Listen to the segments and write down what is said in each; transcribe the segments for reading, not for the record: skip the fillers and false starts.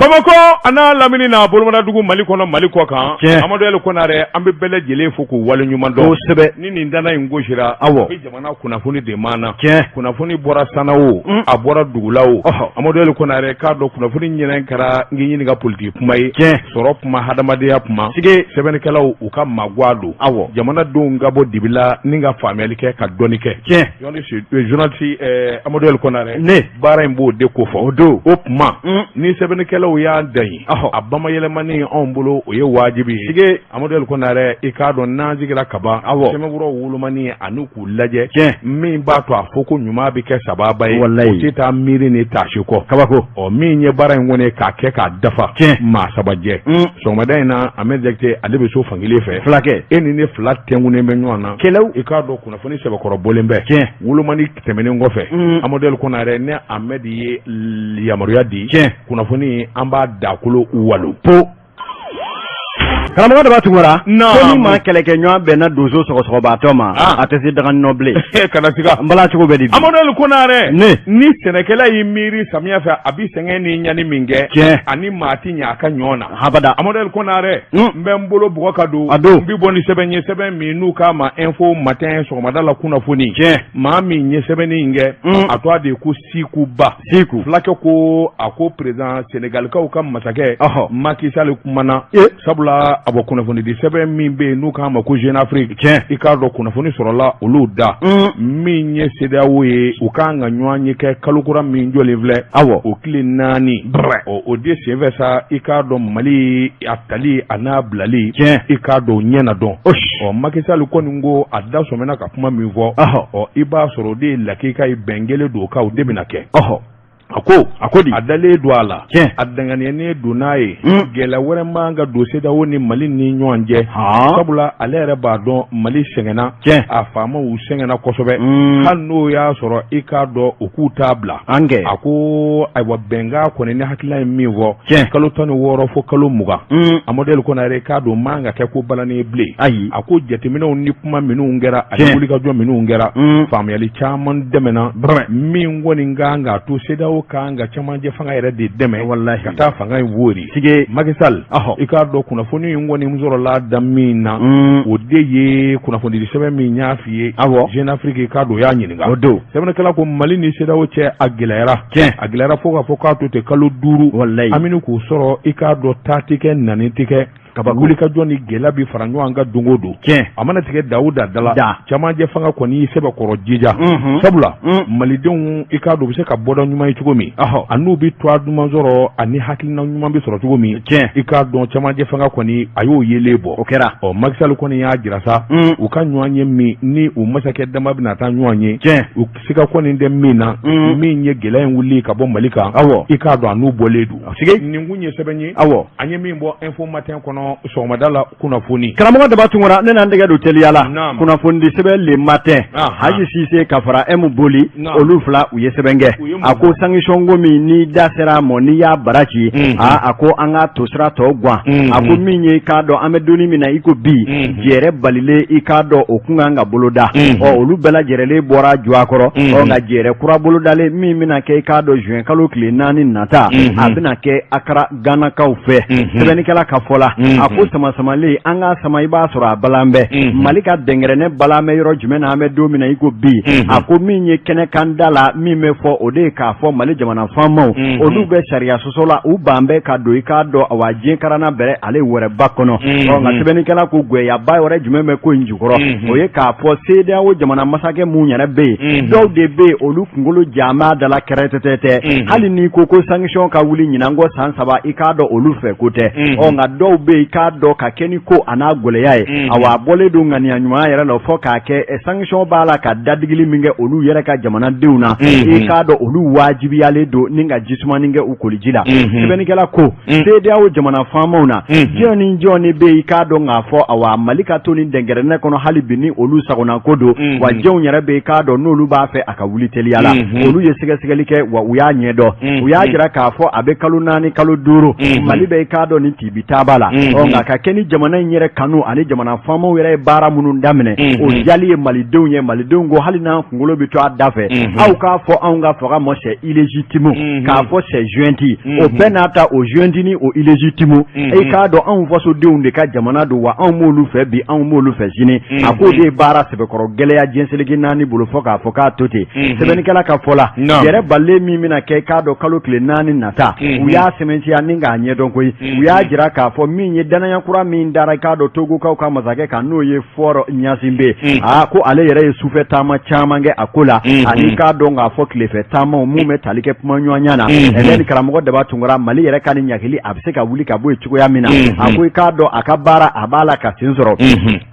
Bamakɔ a n'a lamini na bolomadadugu Mali kɔnɔ Mali kɔ kan Tiɲɛ. Amadu El Konare an bɛ bɛɛ lajɛlen fo k'u waleɲuman dɔn Kosɛbɛ. Ni nin dana in gosira Awɔ. a bɛ jamana kunnafoni de maana Tiɲɛ. Kunnafoni bɔra sanna o a bɔra dugula o Amadu El Konare k'a dɔn kunnafoni ɲinɛ kɛra n k'i ɲininka politiki kuma ye Tiɲɛ. Sɔrɔ kuma hadamadenya kuma Sige. Sɛbɛnnikɛlaw u ka magwan don Awɔ. Jamanadenw ka bɔ dibi la ni ka faamuyali kɛ ka dɔnni kɛ Tiɲɛ. Journaliste Amadu El Konare Ne. Baara in b'o de ko fɔ O don. O tuma Mm. ni sɛbɛnnikɛlaw y'an dan ye Ɔhɔ. a bamayɛlɛmani anw bolo o ye wajibi ye Sige. Amadu El Konare i k'a dɔn n'an sigira kaban Awɔ. sɛbɛnfuraw wolomani ani k'u lajɛ Tiɲɛ. min b'a to a fɔ ko ɲuman bɛ kɛ sababa ye Walayi. o tɛ taa miiri ni taasi kɔ Kabako. Ɔ min ye baara in kɔni k'a kɛ k'a dafa Tiɲɛ. Maa saba jɛ Mm. Sɔgɔmada in na Ahmed Jakite ale bɛ so fankelen fɛ Fulakɛ. E ni ne fila tɛnkunnen bɛ ɲɔgɔn na Kɛlɛw. I k'a dɔn kunnafoni sɛbɛkɔrɔ bɔlen bɛ Tiɲɛ. Wolomani tɛmɛnen kɔfɛ Mm. Amadu El Konare ne Ahmed ye yamaruya di Tiɲɛ. Kunnafoni an b'a dakolo walo Po. Karamɔgɔ Daba Tunkara. Naamu. Ko ni maa kɛlɛkɛɲɔgɔn bɛnna donso sɔgɔsɔgɔbaatɔ ma. Ah. A tɛ se daga nɔ bilen. Kana siga. N bala cogo bɛ di bi? Amadu El Konare Ne. Ni sɛnɛkɛla y'i miiri samiya fɛ a bɛ sɛgɛn ni ɲani min kɛ Tiɲɛ. ani maa tɛ ɲɛ a ka ɲɔ na Habada. Amadu El Konare Mm. n bɛ n bolo bugɔ ka don A don. n bɛ bɔ ni sɛbɛn ye sɛbɛn min n'u k'a ma Info Matin sɔgɔmada la kunnafoni Tiɲɛ. Maa min ye sɛbɛnni in kɛ Mm. a tɔgɔ de ye ko Siku Ba. Siku. Fulakɛ ko a ko président Sénégalikaw ka masakɛ Ɔhɔ. Macky Sall kumana E. Sabula a bɔ kunnafonidi sɛbɛn min bɛ yen n'u k'a ma ko Jeune Afrique Tiɲɛ. I k'a dɔn kunnafoni sɔrɔla olu da Mm. min ye CEDEAO ye u kan ka ɲɔgɔn ye kɛ kalo kura min jɔlen filɛ Awɔ. o tile 4 Brɛ. Ɔ o de senfɛ sa i k'a dɔn Mali a tali a n'a bilali Tiɲɛ. I k'a dɔn ɲɛ na dɔn Osi. Ɔ Macky Sall kɔni ko a da sɔmina ka kuma min fɔ Ɔhɔ. Ɔ i b'a sɔrɔ o de ye lakika ye bɛn kelen don o kan o de bɛna kɛ Ɔhɔ. A ko A ko di? A dalen don a la Tiɲɛ. A danganiyanen don n'a ye Mm. gɛlɛya wɛrɛ man ka don CEDEAO ni Mali ni ɲɔgɔn cɛ Han. sabula ale yɛrɛ b'a dɔn Mali sɛgɛnna Tiɲɛ. a faamaw sɛgɛnna kosɛbɛ Mm. hali n'o y'a sɔrɔ i k'a dɔn u k'u t'a bila An kɛ. A ko ayiwa bɛnkan kɔni ni hakilina ye min fɔ Tiɲɛ. kalo 16 fo kalo 20 Mm. Amadu El Konare k'a dɔn man ka kɛ ko balani ye bilen Ayi. A ko jateminɛw ni kuma minnu kɛra ani Tiɲɛ. wulikajɔ minnu kɛra Mm. faamuyali caman dɛmɛna Brɛ. min kɔni kan k'a to CEDEAO kan ka cɛmancɛ fanga yɛrɛ de dɛmɛ Walahi. ka taa fanga in wori Sige. Macky Sall Ɔhɔ. i k'a dɔn kunnafoni in kɔni sɔrɔla da min na Mm. o de ye kunnafonidi sɛbɛn min y'a f'i ye Awɔ. Jeune Afrique i k'a dɔn o y'a ɲininka O don. Sɛbɛnnikɛla ko Mali ni CEDEAO cɛ a gɛlɛyara Tiɲɛ. A gɛlɛyara fo k'a fɔ k'a to ten kalo 5 Walayi. an bɛ k'o sɔrɔ i k'a dɔn taa tɛ kɛ nani tɛ kɛ Kabako. Wulikajɔ ni gɛlɛya bɛ fara ɲɔgɔn kan don o don Tiɲɛ. A mana tigɛ da da la Da. cɛmancɛ fanga kɔni y'i sɛbɛkɔrɔ jija Mhm. sabula Mm. malidenw i k'a dɔn u bɛ se ka bɔda ɲuman ye cogo min Ɔhɔ. a n'u bɛ toit duman sɔrɔ ani hakilina ɲuman bɛ sɔrɔ cogo min Tiɲɛ. I k'a dɔn cɛmancɛ fanga kɔni a y'o yelen bɔ O kɛra. Ɔ Macky Sall kɔni y'a jira sa Mm. u ka ɲɔgɔn ye min ni u masakɛ dama bɛna taa ɲɔgɔn ye Tiɲɛ. u siga kɔni tɛ min na Mm. min ye gɛlɛya in wuli ka bɔ Mali kan Awɔ. i k'a dɔn a n'u bɔlen don Sige. Nin kun ye sɛbɛn ye Awɔ. An ye min bɔ Info Matin kɔnɔ sɔgɔmada la kunnafoni Karamɔgɔ Daba Tunkara ne n'an tɛgɛ don teliya la Naam. kunnafonidi sɛbɛn Le Matin Ahan. Haji Sise ka fara M Boli Naam. olu fila u ye sɛbɛn kɛ U ye mun a ko fɔ? sanction ko min n'i da sera a ma n'i y'a bara ci Mhm. aa a ko an ka to sira tɔ gan Mhm. a ko min ye i k'a dɔn an bɛ donni min na i ko bi Mhm. jɛrɛ balilen i k'a dɔn o kun kan ka boloda Mhm. ɔ olu bɛɛ lajɛlen bɔra jɔ a kɔrɔ Mhm. ɔ nka jɛrɛ kura bolodalen min bɛna kɛ i k'a dɔn juin kalo tile 4 nata Mhm. a bɛna kɛ Akara Ganakaw fɛ Mhm. sɛbɛnnikɛla ka fɔ la Mhm. a ko samasamalen an k'a sama i b'a sɔrɔ a balan bɛ Mhm. Mali ka dɛnkɛrɛnɛ balan bɛ yɔrɔ jumɛn na an bɛ don min na i ko bi Mhm. a ko min ye kɛnɛkan da la min bɛ fɔ o de ye k'a fɔ Mali jamana faamaw Mhm. olu bɛ sariya sɔsɔ la u ban bɛ ka don i k'a dɔn awa diɲɛ karana bɛrɛ ale wɛrɛba kɔnɔ Mhm. ɔ nka sɛbɛnnikɛla ko gwɛyaba wɛrɛ jumɛn bɛ ko in jukɔrɔ Mhm. o ye k'a fɔ CEDEAO jamana masakɛ mun yɛrɛ bɛ yen Mhm. dɔw de bɛ yen olu kunkolo jaman da la kɛrɛtɛtɛ Mhm. hali n'i ko ko sanction ka wuli ɲinan kɔ san 3 i k'a dɔn olu fɛ ko tɛ Mhm. ɔ nka dɔw bɛ yen i k'a dɔn ka kɛ ni ko a n'a gɛlɛya ye Mhm. awa a bɔlen don ŋaniya ɲuman yɛrɛ la fɔ k'a kɛ sanction b'a la ka dadigili min kɛ olu yɛrɛ ka jamanadenw na Mhm. i k'a dɔn olu wajibiyalen don ni ka jisumani kɛ u koliji la Mhm. sɛbɛnnikɛla ko Mhm. CEDEAO jamana faamaw na Mhm. jɔn ni jɔn ni bɛ yen i k'a dɔn k'a fɔ awa Mali ka to ni dɛnkɛrɛnnɛ kɔnɔ hali bi ni olu sagonako don Mhm. wa jɔnw yɛrɛ bɛ yen i k'a dɔn n'olu b'a fɛ a ka wuli teliya la Mhm. olu ye sɛgɛsɛgɛli kɛ wa u y'a ɲɛdɔn Mhm. u y'a jira k'a fɔ a bɛ kalo 4 kalo 5 Mhm. Mali bɛ i k'a dɔn ni tibi taaba la Mhm. Ɔ nka ka kɛ ni jamana in yɛrɛ kanu ani jamana faamaw yɛrɛ ye baara minnu daminɛ, o diyali ye malidenw ye. Malidenw ko hali n'an kunkolo bɛ to a da fɛ, aw k'a fɔ anw ka fanga ma c'est illégitime, k'a fɔ c'est junte. O bɛɛ n'a ta, o junte ni o illégitime, i k'a dɔn anw fasodenw de ka jamana don wa, anw b'olu fɛ bi, anw b'olu fɛ sini. A k'o de ye baara sɛbɛkɔrɔ gɛlɛya diɲɛ seleke naani bolo fɔ k'a fɔ k'a to ten. Sɛbɛnnikɛla ka fɔ la, yɛrɛ balen min bɛna kɛ, i k'a dɔn kalo tile 4 nata, u y'a sɛmɛntiya ni k'a ɲɛdɔn koyi. U y'a jira k'a fɔ min ye danaya kura min dara, i k'a dɔn Togokaw ka masakɛ kan, n'o ye Faure Gnassingbé, aa ko ale yɛrɛ ye sufɛ taama caman kɛ a ko la, ani k'a dɔn k'a fɔ tilefɛ taamaw mun bɛ tali kɛ kuma ɲɔgɔnya na. Ɛlɛni karamɔgɔ Daba Tunkara, Mali yɛrɛ ka nin ɲagili a bɛ se ka wuli ka bɔ yen cogoya min na, a ko i k'a dɔn a ka baara a b'a la ka sen sɔrɔ,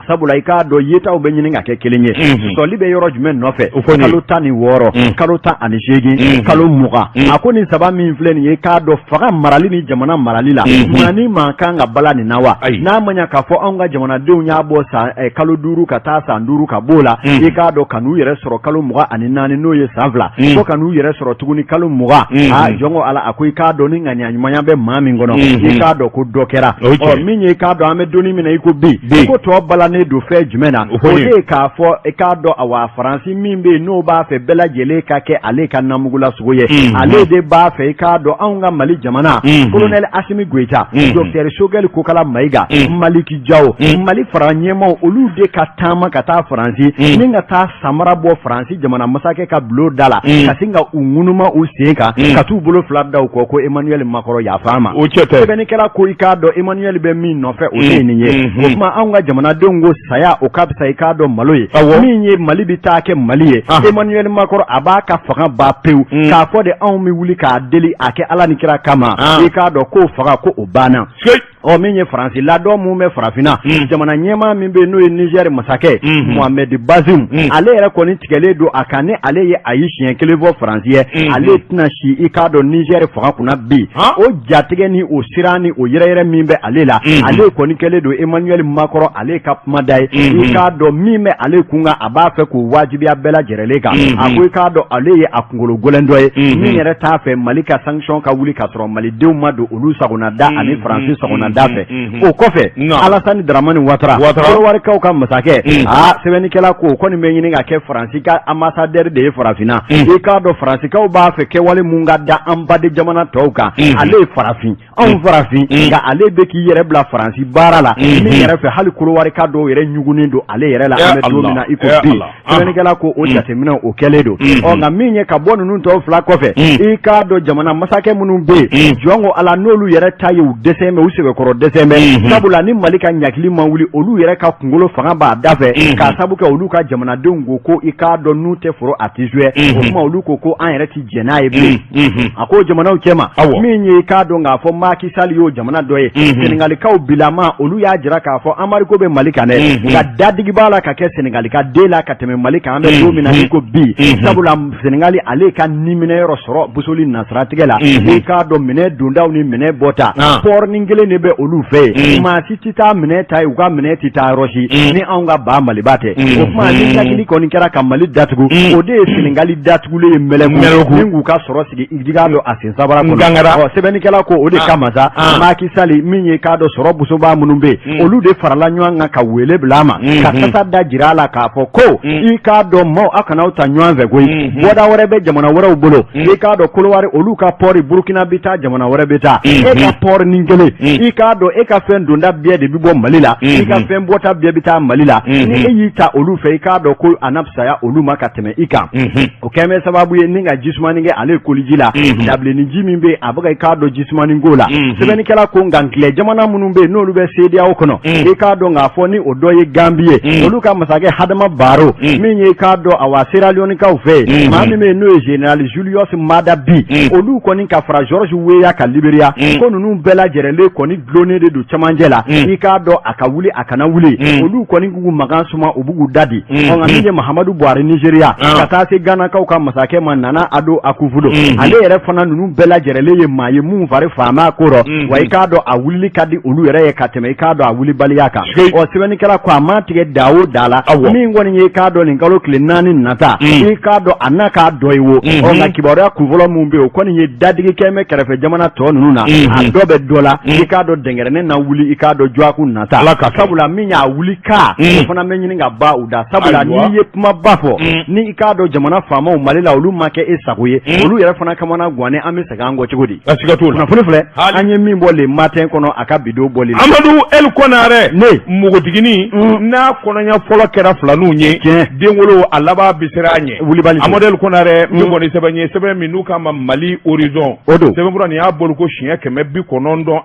sabula i k'a dɔn yetaw bɛ ɲini ka kɛ kelen ye. Sɔli bɛ yɔrɔ jumɛn nɔfɛ? Kalo 16, kalo 18, kalo 20. A ko nin saba min filɛ nin ye, i k'a dɔn fanga marali ni jamana marali la, maa ni maa kan ka bala nin na wa? N'a ma ɲa k'a fɔ anw ka jamanadenw y'a bɔ san kalo 5 ka taa san 5 ka b'o la, i k'a dɔn ka n'u yɛrɛ sɔrɔ kalo 24, n'o ye san 2, fo ka n'u yɛrɛ sɔrɔ tuguni kalo 20. Aa jɔn ko Ala, a ko i k'a dɔn ni ŋaniya ɲumanya bɛ maa min kɔnɔ, i k'a dɔn ko dɔ kɛra. Ɔ min ye, i k'a dɔn an bɛ donni min na i ko bi, ko tɔ balannen don fɛn jumɛn na? O de ye k'a fɔ i k'a dɔn awa Faransi min bɛ yen, n'o b'a fɛ bɛɛ lajɛlen ka kɛ ale ka namugula sogo ye, ale de b'a fɛ i k'a dɔn anw ka Mali jamana, colonel Asimi Goyita, docteur Choguel Kokala Mayiga, Maliki Jawo, Mali fara ɲɛmaaw, olu de ka taama ka taa Faransi ni ka taa samara bɔ Faransi jamana masakɛ ka bulon da la, ka sin ka u ŋunuma u sen kan, ka t'u bolo fila da u kɔ ko Emmanuel Macron yafa an ma. O cɛ tɛ. Sɛbɛnnikɛla ko i k'a dɔn Emmanuel bɛ min nɔfɛ, o de ye nin ye. O tuma anw ka jamanadenw ko saya o ka fisa i k'a dɔn malo ye. Min ye Mali bɛ taa kɛ Mali ye, Emmanuel Macron a b'a ka fanga ban pewu, k'a fɔ de anw bɛ wuli k'a deli a kɛ Ala ni kira kama, i k'a dɔn k'o fanga ko o banna. Ɔ min ye Faransi ladɔn mun bɛ farafinna, jamana ɲɛmaa min bɛ yen n'o ye Niger masakɛ Mohamed Bazoum, ale yɛrɛ kɔni tigɛlen don a kan ni ale ye ayi siɲɛ kelen fɔ Faransi ye, ale tɛna si i k'a dɔn Niger fanga kunna bi. O jatigɛ ni o siran ni o yɛrɛyɛrɛ min bɛ ale la, ale kɔni kɛlen don Emmanuel Macron ale ka kuma da ye. I k'a dɔn min bɛ ale kun kan, a b'a fɛ k'o wajibiya bɛɛ lajɛlen kan. A ko i k'a dɔn ale ye a kunkolo gɛlɛn dɔ ye min yɛrɛ t'a fɛ Mali ka sanction ka wuli ka sɔrɔ Malidenw ma don olu sagonada ani Faransi sagonada fɛ. O kɔfɛ, Alasani Daramani Watara, Kɔrɔwarikaw ka masakɛ, aa sɛbɛnnikɛla ko o kɔni bɛ ɲini ka kɛ Faransi ka ambassadeur de ye farafinna. I k'a dɔn Faransikaw b'a fɛ kɛwale mun ka da an baden jamana tɔw kan, ale ye farafin, anw farafin, nka ale bɛ k'i yɛrɛ bila Faransi baara la min yɛrɛ fɛ, hali Kɔrɔwarika dɔw yɛrɛ ɲugunnen don ale yɛrɛ la an bɛ don min na i ko bi. Sɛbɛnnikɛla ko o jateminɛ o kɛlen don. Ɔ nka min ye ka bɔ ninnu tɔw fila kɔfɛ, i k'a dɔn jamana masakɛ minnu bɛ yen, jɔn ko Ala, n'olu yɛrɛ ta ye u dɛsɛ bɛ u sɛbɛkɔrɔ dɛsɛ bɛ, sabula ni Mali ka ɲakili ma wuli, olu yɛrɛ ka kunkolo fanga b'a da fɛ, k'a sabu kɛ olu ka jamanadenw ko ko i k'a dɔn n'u tɛ foro a tɛ jouer. O tuma olu ko ko an yɛrɛ tɛ jɛn n'a ye bilen. A ko jamanaw cɛma, min ye i k'a dɔn k'a fɔ Macky Sall y'o jamana dɔ ye, Senegalikaw bilama olu y'a jira k'a fɔ embargo bɛ Mali kan dɛ, nka dadigi b'a la ka kɛ Senegali ka den la ka tɛmɛ Mali kan an bɛ don min na i ko bi, sabula Senegali ale ka niminɛ yɔrɔ sɔrɔ bosoli nasiratigɛ la, i k'a dɔn minɛ dondaw ni minɛ bɔta port ni kelen de bɛ olu fɛ yen, maa si tɛ taa minɛ ta yen, u ka minɛ tɛ taa yɔrɔ si ni anw ka ba Maliba tɛ. O tuma ni ɲakili kɔni kɛra ka Mali datugu, o de ye Senegali datugulen ye mɛlɛku ni k'u ka sɔrɔ sigi i k'a dɔn a sen sabara kɔnɔ. Ɔ sɛbɛnnikɛla ko o de kama sa, Macky Sall min ye k'a dɔn sɔrɔ bosobaa minnu bɛ yen, olu de farala ɲɔgɔn kan ka wele bila a ma, ka kasa da jira a la k'a fɔ ko i k'a dɔn maaw aw kana aw ta ɲɔgɔn fɛ koyi, bɔda wɛrɛ bɛ jamana wɛrɛw bolo. I k'a dɔn Kolowari olu ka port, Burukina bɛ taa, jamana wɛrɛ bɛ taa, e ka port ni kelen, i k'a dɔn e ka fɛn donda bɛɛ de bɛ bɔ Mali la, i ka fɛn bɔta bɛɛ bɛ taa Mali la, ni e y'i ta olu fɛ, i k'a dɔn ko a na fisaya olu ma ka tɛmɛ i kan. O kɛlen bɛ sababu ye ni ka jisumani kɛ ale koliji la, dabilenni ji min bɛ a bɛ ka i k'a dɔn jisumani ko la. Sɛbɛnnikɛla ko nka tilɛ jamana minnu bɛ yen n'olu bɛ CEDEAO kɔnɔ, i k'a dɔn k'a fɔ ni o dɔ ye Ganbi ye, olu ka masakɛ Hadama Baro, min ye i k'a dɔn awa Sierra Leonekaw fɛ yen, maa min bɛ yen n'o ye général Julius Maada Bio, olu kɔni ka fara George Weah ka Liberia, ko ninnu bɛɛ lajɛlen kɔni dulonnen de don cɛmancɛ la, i k'a dɔn a ka wuli a kana wuli, olu kɔni k'u makan suma, u b'u da di. Ɔ nka min ye Mahamadu Buhari Nigeria, ka taa se Ganakaw ka masakɛ ma Nana Ado Akufo-Addo, ale yɛrɛ fana ninnu bɛɛ lajɛlen ye maa ye mun fari faama ko rɔ wa, i k'a dɔn a wulili ka di olu yɛrɛ ye ka tɛmɛ i k'a dɔn a wulibaliya kan. Ɔ sɛbɛnnikɛla ko a ma tigɛ da o da la, min kɔni ye i k'a dɔn nin kalo tile 4 nata, i k'a dɔn a n'a k'a dɔ ye wo. Ɔ nka kibaruya kunfɔlɔ min bɛ yen, o kɔni ye dadigi kɛ bɛ kɛrɛfɛ jamana tɔ ninnu na, a dɔ bɛ dɔ la, i k'a dɔn. dɔn dɛnkɛrɛnɛ na wuli i k'a dɔn dɔgɔkun nata Ala ka kɛ. Sabula min y'a wuli ka o fana bɛ ɲini ka ban u da sabula Ayiwa. n'i ye kumaba fɔ ni i k'a dɔn jamana faamaw Mali la olu ma kɛ e sago ye olu yɛrɛ fana kamana gannen an bɛ segin an kɔ cogo di A siga t'o la. Kunnafoni filɛ Hali. an ye min bɔ Le Matin kɔnɔ a ka bi don bɔli la. Amadu El Konare Ne. npogotiginin n'a kɔnɔɲɛ fɔlɔ kɛra filaninw ye Tiɲɛ. denwolo a laban bɛ siran a ɲɛ Wulibali don. Amadu El Konare n bɛ bɔ ni sɛbɛn ye sɛbɛn min n'u k'a ma Mali Horizon O don. Sɛbɛnfura nin y'a bɔli ko siɲɛ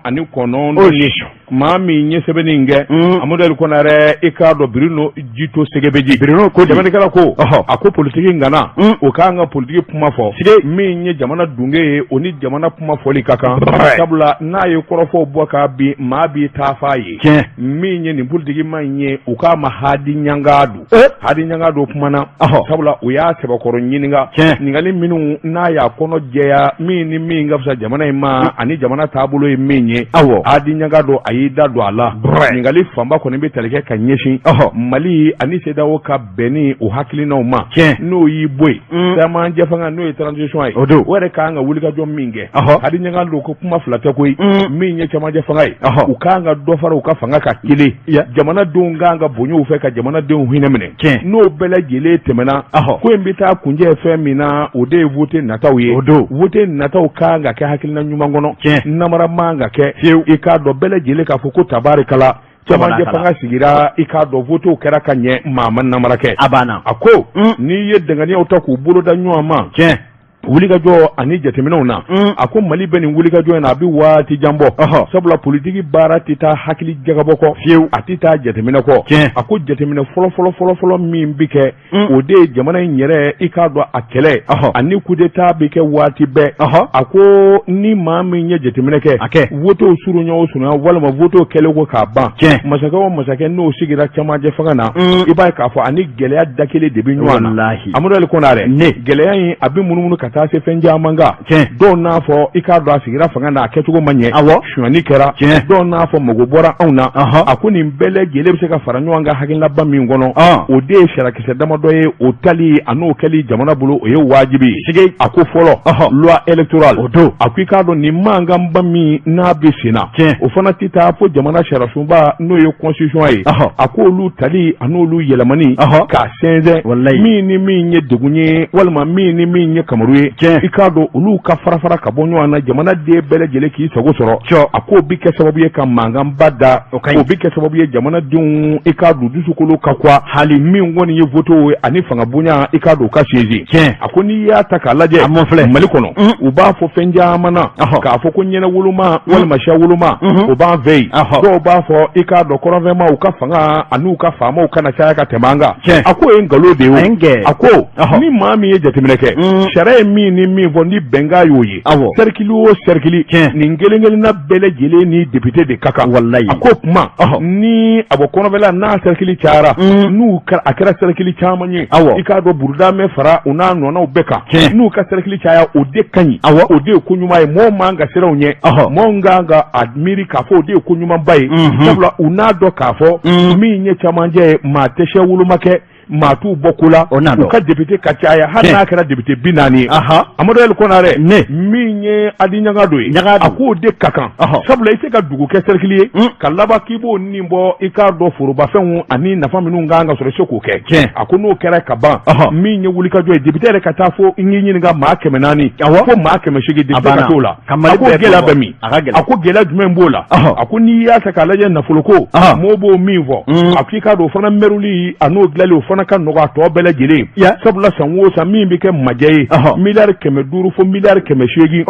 990 ye maa min ye sɛbɛnni in kɛ Amadu El Konare i k'a dɔn Bruno Jito Segebeji Bruno ko di? Sɛbɛnnikɛla ko Ɔhɔ. a ko politiki ŋana o k'an ka politiki kuma fɔ min ye jamana dunge ye o ni jamana kuma fɔli ka kan sabula n'a ye kɔrɔfɔw bɔ k'a bin maa b'i taa f'a ye Tiɲɛ. min ye nin politiki ma in ye u k'a ma Hadi Ɲangadu Hadi Ɲangadu kumana Ɔhɔ. sabula u y'a sɛbɛkɔrɔ ɲininka Tiɲɛ. ɲininkali minnu n'a y'a kɔnɔ jɛya min ni min ka fisa jamana in ma ani jamana taabolo ye min ye Awɔ. Hadi Ɲangadu a y'i da don a la ɲininkali fanba kɔni bɛ tali kɛ ka ɲɛsin Ɔhɔ. Mali ani CEDEAO ka bɛnni o hakilinaw ma Tiɲɛ. n'o y'i bɔ yen cɛmancɛ fanga n'o ye transition ye O don. O yɛrɛ ka kan ka wulikajɔ min kɛ Ɔhɔ. Hadi Ɲangadu ko kuma fila tɛ koyi min ye cɛmancɛ fanga ye Ɔhɔ. u ka kan ka dɔ fara u ka fanga kan kelen Ya. jamanadenw ka kan ka bonya u fɛ ka jamanadenw hinɛ minɛ Tiɲɛ. n'o bɛɛ lajɛlen tɛmɛna Ɔhɔ. ko in bɛ taa kuncɛ fɛn min na o de ye vote nataw ye O don. Vote nataw ka kan ka kɛ hakilina ɲuman kɔnɔ Tiɲɛ. namara man ka kɛ Fiyewu. I k'a dɔn bɛɛ lajɛlen k'a fɔ ko tabarikala cɛmancɛ Tabarikala. fanga sigira i k'a dɔn votew kɛra ka ɲɛ maa ma namara kɛ A banna. A ko n'i ye danganiyaw ta k'u bolo da ɲɔgɔn ma Tiɲɛ. wulikajɔ ani jateminɛw na a ko Mali bɛ nin wulikajɔ in na a bɛ waati jan bɔ Ɔhɔ. sabula politiki baara tɛ taa hakili jagabɔ kɔ Fiyewu. a tɛ taa jateminɛ kɔ Tiɲɛ. A ko jateminɛ fɔlɔ fɔlɔ fɔlɔ fɔlɔ min bɛ kɛ o de ye jamana in yɛrɛ i k'a dɔn a kɛlɛ Ɔhɔ. ani coup d'état bɛ kɛ waati bɛɛ Ɔhɔ. A ko ni maa min ye jateminɛ kɛ A kɛ. votew surunya o surunya walima votew kɛlen ko k'a ban Tiɲɛ. masakɛ o masakɛ n'o sigira cɛmancɛ fanga na i b'a ye k'a fɔ ani gɛlɛya da kelen de bɛ ɲɔgɔn na Walahi. Amadu Ali Konare Ne. gɛlɛya in a bɛ munumunu ka taa se fɛn caman kan Tiɲɛ. dɔw n'a fɔ i k'a dɔn a sigira fanga na a kɛcogo ma ɲɛ Awɔ. sonyani kɛra Tiɲɛ. dɔw n'a fɔ mago bɔra anw na Ɔhɔ. a ko nin bɛɛ lajɛlen bɛ se ka fara ɲɔgɔn kan hakilinaba min kɔnɔ Ɔn. o de ye sariyakisɛ damadɔ ye o tali a n'o kɛli jamana bolo o ye wajibi ye Sige. A ko fɔlɔ Ɔhɔ. loi électorale O don. A ko i k'a dɔn nin mankanba min n'a bɛ sen na Tiɲɛ. o fana tɛ taa fo jamana sariyasunba n'o ye constitution ye Ɔhɔ. a ko olu tali a n'olu yɛlɛmani Ɔhɔ. k'a sɛnsɛn Walayi. min ni min ye degun ye walima min ni min ye kamaru ye Tiɲɛ. i k'a dɔn olu ka fara fara ka bɔ ɲɔgɔn na jamanaden bɛɛ lajɛlen k'i sago sɔrɔ Cɔ. a k'o bɛ kɛ sababu ye ka mankanba da O ka ɲi. o bɛ kɛ sababu ye jamanadenw i k'a dɔn dusukolo ka kwa hali min kɔni ye vote ye ani fanga bonya i k'a dɔn o ka sinsin Tiɲɛ. A ko n'i y'a ta k'a lajɛ A mɔ filɛ. Mali kɔnɔ u b'a fɔ fɛn caman na Ɔhɔ. k'a fɔ ko ɲɛnawoloma walima siyawoloma o b'an fɛ yen Ɔhɔ. dɔw b'a fɔ i k'a dɔn kɔrɔnfɛmaw u ka fanga ani u ka faamaw kana caya ka tɛmɛ an kan Tiɲɛ. a k'o ye nkalon de ye A ye n gɛn. o a ko Ɔhɔ. ni maa min ye jateminɛ kɛ sariya ye min ni min fɔ ni bɛnkan y'o ye Awɔ. cercle o cercle Tiɲɛ. nin kelen kelenna bɛɛ lajɛlen ni député de ka kan Walayi. a ko kuma Ɔhɔ. ni a bɔ kɔnɔfɛla n'a cercle cayara n'u kɛra a kɛra cercle caman ye Awɔ. i k'a dɔn burudamɛ fara u n'a nɔnaw bɛɛ kan Tiɲɛ. n'u ka cercle caya o de ka ɲi Awɔ. o de ye ko ɲuman ye mɔgɔw man ka siran u ɲɛ Ɔhɔ. mɔgɔw kan ka a miiri k'a fɔ o de ye ko ɲumanba ye sabula u n'a dɔn k'a fɔ min ye camancɛ ye maa tɛ siya woloma kɛ maa t'u bɔ ko la O n'a dɔn. u ka député ka caya hali Tiɲɛ. n'a kɛra député 40 ye Aha. Amadu El Konare Ne. min ye Adi Ɲangado ye Ɲangado. a k'o de ka kan Ɔhɔ. sabula i tɛ ka dugu kɛ cercle ye ka laban k'i b'o nin bɔ i k'a dɔn forobafɛnw ani nafa minnu kan ka sɔrɔ i se k'o kɛ Tiɲɛ. a ko n'o kɛra ka ban Ɔhɔ. min ye wulikajɔ ye député yɛrɛ ka taa fo n y'i ɲininka maa 400 Awɔ. fo maa 800 A député banna. ka t'o la Ka Mali a ko bɛɛ gɛlɛya bɔ. bɛ min A ka gɛlɛn. a ko gɛlɛya jumɛn b'o la Ɔhɔ. a ko n'i y'a ta k'a lajɛ nafoloko Ɔhɔ. mɔgɔw b'o min fɔ a ko i k'a dɔn o fana mɛruli a n'o dilanli o fana ka nɔgɔ a tɔ bɛɛ lajɛlen Ya. sabula san o san min bɛ kɛ majɛ ye Ɔhɔ. miliyari 500 fo miliyari 800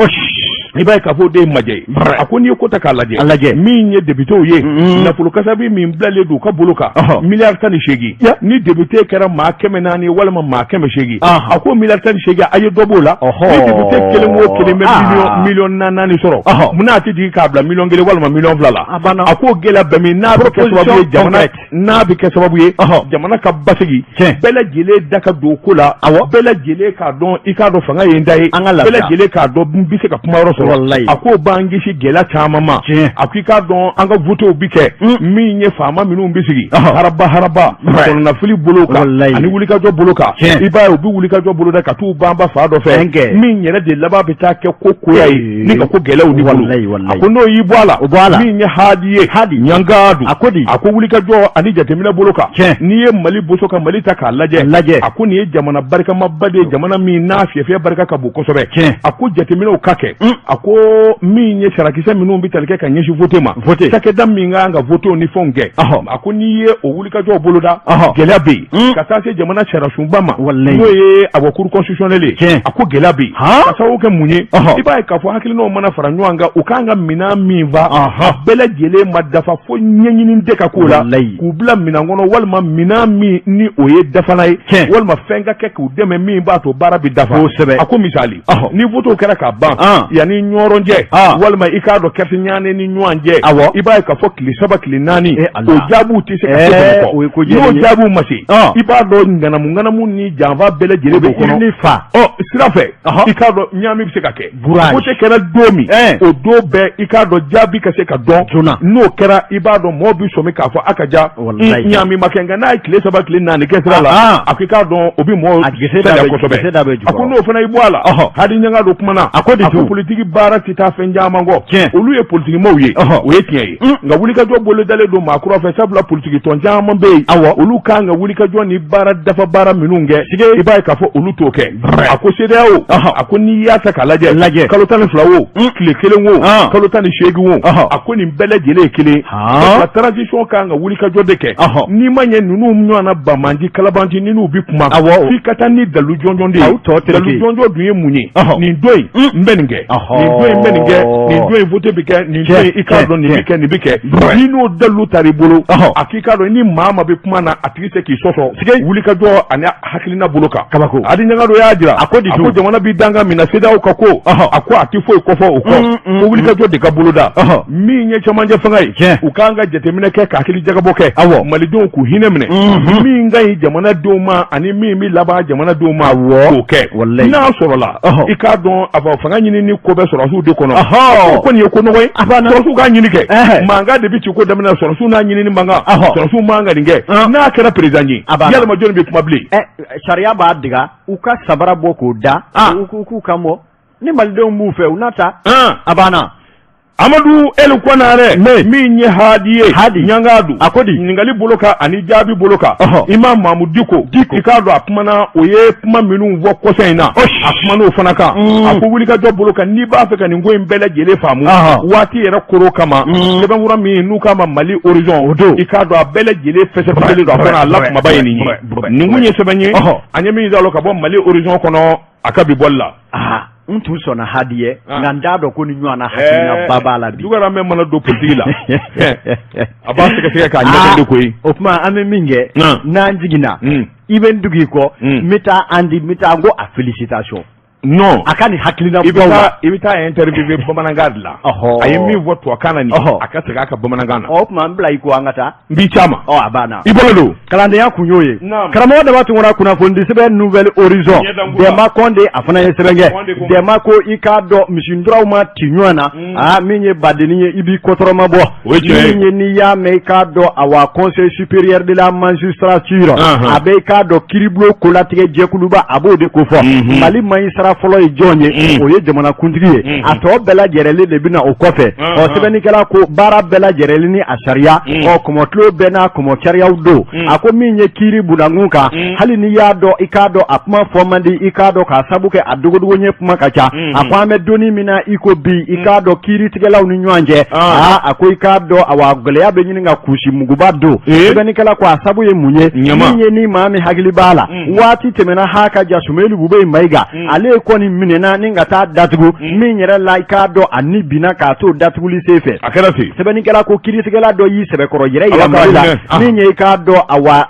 i b'a ye k'a fɔ o de ye majɛ ye a ko n'i ye ko ta k'a lajɛ A lajɛ. min ye députéw ye nafolo kasabi min bilalen don u ka bolo kan Ɔhɔ. miliyari 18 Ya. ni député kɛra maa 400 ye walima maa 800 Ɔhɔ. a ko miliyari 18 a ye dɔ b'o la Ɔhɔ. ni député kelen o kelen bɛ Ah. miliyɔn 4 sɔrɔ Ɔhɔ. munna a tɛ jigin k'a bila miliyɔn 1 walima miliyɔn 2 la A banna. a k'o gɛlɛya bɛ min n'a bɛ kɛ sababu ye Proposition jamana concrète. n'a bɛ kɛ sababu ye Ɔhɔ. jamana ka basigi Tiɲɛ. bɛɛ lajɛlen da ka don ko la Awɔ. bɛɛ lajɛlen k'a dɔn i k'a dɔn fanga ye n ta ye An ka lafiya. bɛɛ lajɛlen k'a dɔn n bɛ se ka kuma yɔrɔ sɔrɔ sɔrɔ, a k'o b'an kisi gɛlɛya caman ma. A ko i k'a dɔn an ka votew bi kɛ min ye, faama minnu bɛ sigi haraba haraba kɔnɔnafili bolo kan ani wulikajɔ bolo kan, i b'a ye u bɛ wulikajɔ bolo da ka t'u banba fan dɔ fɛ, min yɛrɛ de laban bɛ taa kɛ ko koya ye ni ka ko gɛlɛyaw ni bolo. A ko n'o y'i bɔ a la, min ye Hadi ye, Hadi Ɲangadu, a ko di, a ko wulikajɔ ani jateminɛ bolo kan, n'i ye Mali boso ka Mali ta k'a lajɛ lajɛ, a ko nin ye jamana barikamaba de ye, jamana min n'a fiyɛfiyɛ barika ka bon kosɛbɛ. A ko jateminɛw ka kɛ. A ko min ye sarakisɛ minnu bɛ tali kɛ ka ɲɛsin vote ma, cakɛda min ka kan ka votew ni fɛnw kɛ, a ko n'i ye o wulikajɔw boloda, gɛlɛya bɛ yen, ka taa se jamana sariyasunba ma, n'o ye a cour constitutionnelle ye, a ko gɛlɛya bɛ yen. Ka sababu kɛ mun ye? I b'a ye k'a fɔ hakilinaw mana fara ɲɔgɔn kan, u kan ka minɛn min fa, a bɛɛ lajɛlen ma dafa fo ɲɛɲini de ka k'o la k'u bila minɛn kɔnɔ, walima minɛn min ni o ye dafala ye, walima fɛn ka kɛ k'u dɛmɛ min b'a to baara bɛ dafa. A ko misali, ni votew kɛra ka ban, yanni ɲɔrɔn cɛ, walima i k'a dɔn Kɛrɛti ni ɲɔgɔn cɛ, i b'a ye k'a fɔ tile 3 tile 4, o jaabiw tɛ se ka se Bamakɔ. N'o jaabiw ma se, i b'a dɔn ŋanamu ŋanamu ni janfa bɛɛ lajɛlen b'o kɔnɔ. Fa ɔ sira fɛ, i k'a dɔn ɲaami bɛ se ka kɛ. Vote kɛra don min, o don bɛɛ, i k'a dɔn jaabi ka se ka dɔn joona. N'o kɛra, i b'a dɔn mɔgɔw bɛ sɔmi k'a fɔ a ka ja, ɲaami ma kɛ. Nka n'a ye tile 3 tile 4 kɛ sira la, a ko i k'a dɔn o bɛ mɔgɔw sɛgɛn kosɛbɛ. A ko n'o fana i bɔ a la, Hadi Ɲangadu kumana. A ko politiki baara tɛ taa fɛn caman kɔ. Olu ye politikimɔgɔw ye, o ye tiɲɛ ye, nka wulikajɔ bolodalen don maa kura fɛ, sabula politiki tɔn caman bɛ yen, awɔ, olu kan ka wulikajɔ ni baara dafa baara minnu kɛ, i b'a ye k'a fɔ olu t'o kɛ. A ko CEDEAO, a ko n'i y'a ta k'a lajɛ lajɛ, kalo 12 o, tile 1 o, kalo 18 o, a ko nin bɛɛ lajɛlen ye kelen. La transition kan ka wulikajɔ de kɛ. N'i ma ɲɛ ninnu ɲɔgɔnna banbanci kalabanci ninnu bɛ kuma, f'i ka taa ni dalu jɔnjɔn de ye. Dalu jɔnjɔn dun ye mun ye? Nin don in n bɛ nin kɛ, nin don in n bɛ nin kɛ, nin don in vote bɛ kɛ, nin don in i k'a dɔn nin bɛ kɛ, nin bɛ kɛ. N'i n'o dalu taar'i bolo, a k'i k'a dɔn ni maa maa bɛ kuma na, a tigi tɛ k'i sɔsɔ wulikajɔ ani hakilina bolo kan. Kabako Hadi Ɲangadu y'a jira. A ko a ko jamana bɛ dankan min na, CEDEAO ka ko, a ko a tɛ foyi kɔfɔ o kɔ, ko wulikajɔ de ka boloda. Min ye cɛmancɛ fanga ye, u k'an ka jateminɛ kɛ ka hakili jagabɔ kɛ, awɔ, malidenw k'u hinɛ minɛ, min ka ɲi jamanadenw ma ani min bɛ laban jamanadenw ma, k'o kɛ. N'a sɔrɔla, i k'a dɔn a fɔ fanga ɲinini ko bɛ sɔrɔdasiw de kɔnɔ, o kɔni ye ko nɔgɔ ye. Sɔrɔdasiw k'a ɲini kɛ, mankan de bɛ ci ko daminɛ, sɔrɔdasiw n'a ɲinini mankan, sɔrɔdasiw man ka nin kɛ. N'a kɛra président ye, yalima jɔnni bɛ kuma bilen? Sariya b'a diga u ka sabara bɔ k'o da, u k'u kan bɔ. Ni malidenw b'u fɛ, u n'a ta, a banna. Amadu El Konare, min ye Hadi ye, Hadi Ɲangadu, a ko di, ɲininkali bolo kan ani jaabi bolo kan, Imam Mamudu Diko, i k'a dɔn a kumana, o ye kuma minnu fɔ kɔsa in na, a kumana o fana kan. A ko wulikajɔ bolo kan, n'i b'a fɛ ka nin ko in bɛɛ lajɛlen faamu waati yɛrɛ koro kama, sɛbɛnfura min n'u k'a ma Mali Horizon, o don, i k'a dɔn a bɛɛ lajɛlen fɛsɛfɛsɛlen don a kɔnɔ. A la kumaba ye nin ye, nin kun ye sɛbɛn ye an ye min d'a ka bɔ Mali Horizon kɔnɔ a ka bi bɔli la. N tun sɔnna Hadi ye, nka n t'a dɔn ko nin ɲɔgɔnna hakilina ba b'a la bi. Dugara mɛ mana don politiki la, a b'a sɛgɛsɛgɛ k'a ɲɛdɔn de koyi. O tuma an bɛ min kɛ, n'an jiginna, i bɛ n tugu i kɔ, n bɛ taa an di, n bɛ taa n ko a félicitation. Non, a ka nin hakilina baw la. I bɛ taa interviewer bamanankan de la. A ye min fɔ tubabukan na nin, a ka segin a kan bamanankan na. O tuma n bila i kɔ, an ka taa. N b'i ci a ma. Ɔ, a banna. I bolo don. Kalandenya kun y'o ye. Karamɔgɔ Daba Tunkara, kunnafonidi sɛbɛn Nouvel Horizon, Dɛnba Kɔnde, a fana ye sɛbɛn kɛ. Dɛnba ko i k'a dɔn misinduraw ma ci ɲɔgɔn na, aa, min ye badennin ye, i b'i kɔtɔrɔma bɔ. Min ye, n'i y'a mɛn i k'a dɔn awa Conseil supérieur de la magistrature, a bɛ i k'a dɔn kiiribulon kolatigɛ jɛkuluba, a b'o de kofɔ. Mali magistrat fɔlɔ ye jɔn ye? O ye jamanakuntigi ye. A tɔ bɛɛ lajɛrɛlen de bɛ na o kɔfɛ. Ɔ, sɛbɛnnikɛla ko baara bɛɛ lajɛrɛlen ni a sariya, ɔ, kɔmɔtulo bɛɛ n'a kɔmɔ sariyaw don. A ko min ye kiiri bunakun kan, hali n'i y'a dɔn i k'a dɔn a kuma fɔ man di, i k'a dɔn k'a sabu kɛ a dogodogo ɲɛ kuma ka ca. A ko an bɛ donni min na i ko bi, i k'a dɔn kiiritigɛlaw ni ɲɔgɔn cɛ, aa, a ko i k'a dɔn awa gɛlɛya bɛ ɲini ka kusi muguba don. Sɛbɛnnikɛla ko a sabu ye mun ye? Min ye, ni maa min hakili b'a la, waati tɛmɛna ha ka ja Sumelu Bubɛyi Mayiga, ale kɔni minɛna ni ka taa datugu, min yɛrɛ la i k'a dɔn a ni binna k'a to datuguli sen fɛ. A kɛra ten. Sɛbɛnnikɛla ko kiiritigɛla dɔ y'i sɛbɛkɔrɔ yɛrɛ yira Mali la, min ye i k'a dɔn awa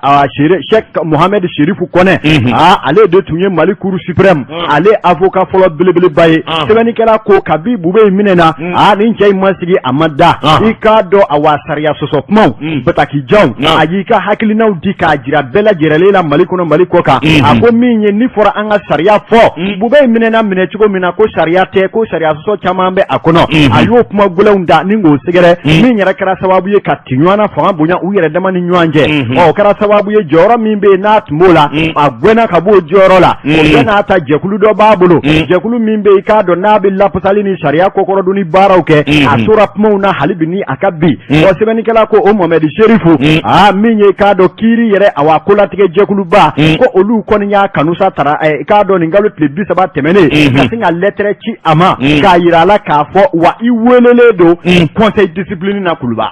Sɛki Mohamɛdi Serifu Kɔnɛ, aa, ale de tun ye Mali Cour suprême, ale avocat fɔlɔ belebeleba ye. Sɛbɛnnikɛla ko kabi Bubɛyi minɛna, aa, nin cɛ in ma sigi, a ma da, i k'a dɔn awa sariya sɔsɔ kumaw, batakijanw, a y'i ka hakilinaw di k'a jira bɛɛ lajɛrɛlen la Mali kɔnɔ, Mali kɔ kan. A ko min ye, ni fɔra an ka sariya fɔ, Bubɛyi in minɛna minɛ cogo min na, ko sariya tɛ, ko sariya sɔsɔ caman bɛ a kɔnɔ. A y'o kuma gɛlɛnw da ni k'o sɛgɛrɛ, min yɛrɛ kɛra sababu ye ka tiɲɔgɔnna fanga bonya u yɛrɛ dama ni ɲɔgɔn cɛ. Ɔ, o kɛra sababu ye, jɔyɔrɔ min bɛ yen n'a tun b'o la, a gɛnna ka b'o jɔyɔrɔ la. O bɛɛ n'a ta, jɛkulu dɔ b'a bolo, jɛkulu min bɛ yen, i k'a dɔn n'a bɛ lafasali ni sariya kɔkɔrɔdonni baaraw kɛ. A tora kumaw na hali bi ni a ka bi. Ɔ, sɛbɛnnikɛla ko o Mohamɛdi Serifu, aa, min ye, i k'a dɔn, kiiri yɛrɛ, awa, kolatigɛ jɛkuluba, ko olu kɔni y'a kanu sa tara, i k'a dɔn, nin kalo tile 30 tɛmɛnen, ka sin ka lɛtɛrɛ ci a ma k'a yira a la k'a fɔ wa i welelen don conseil discipline na Kuluba.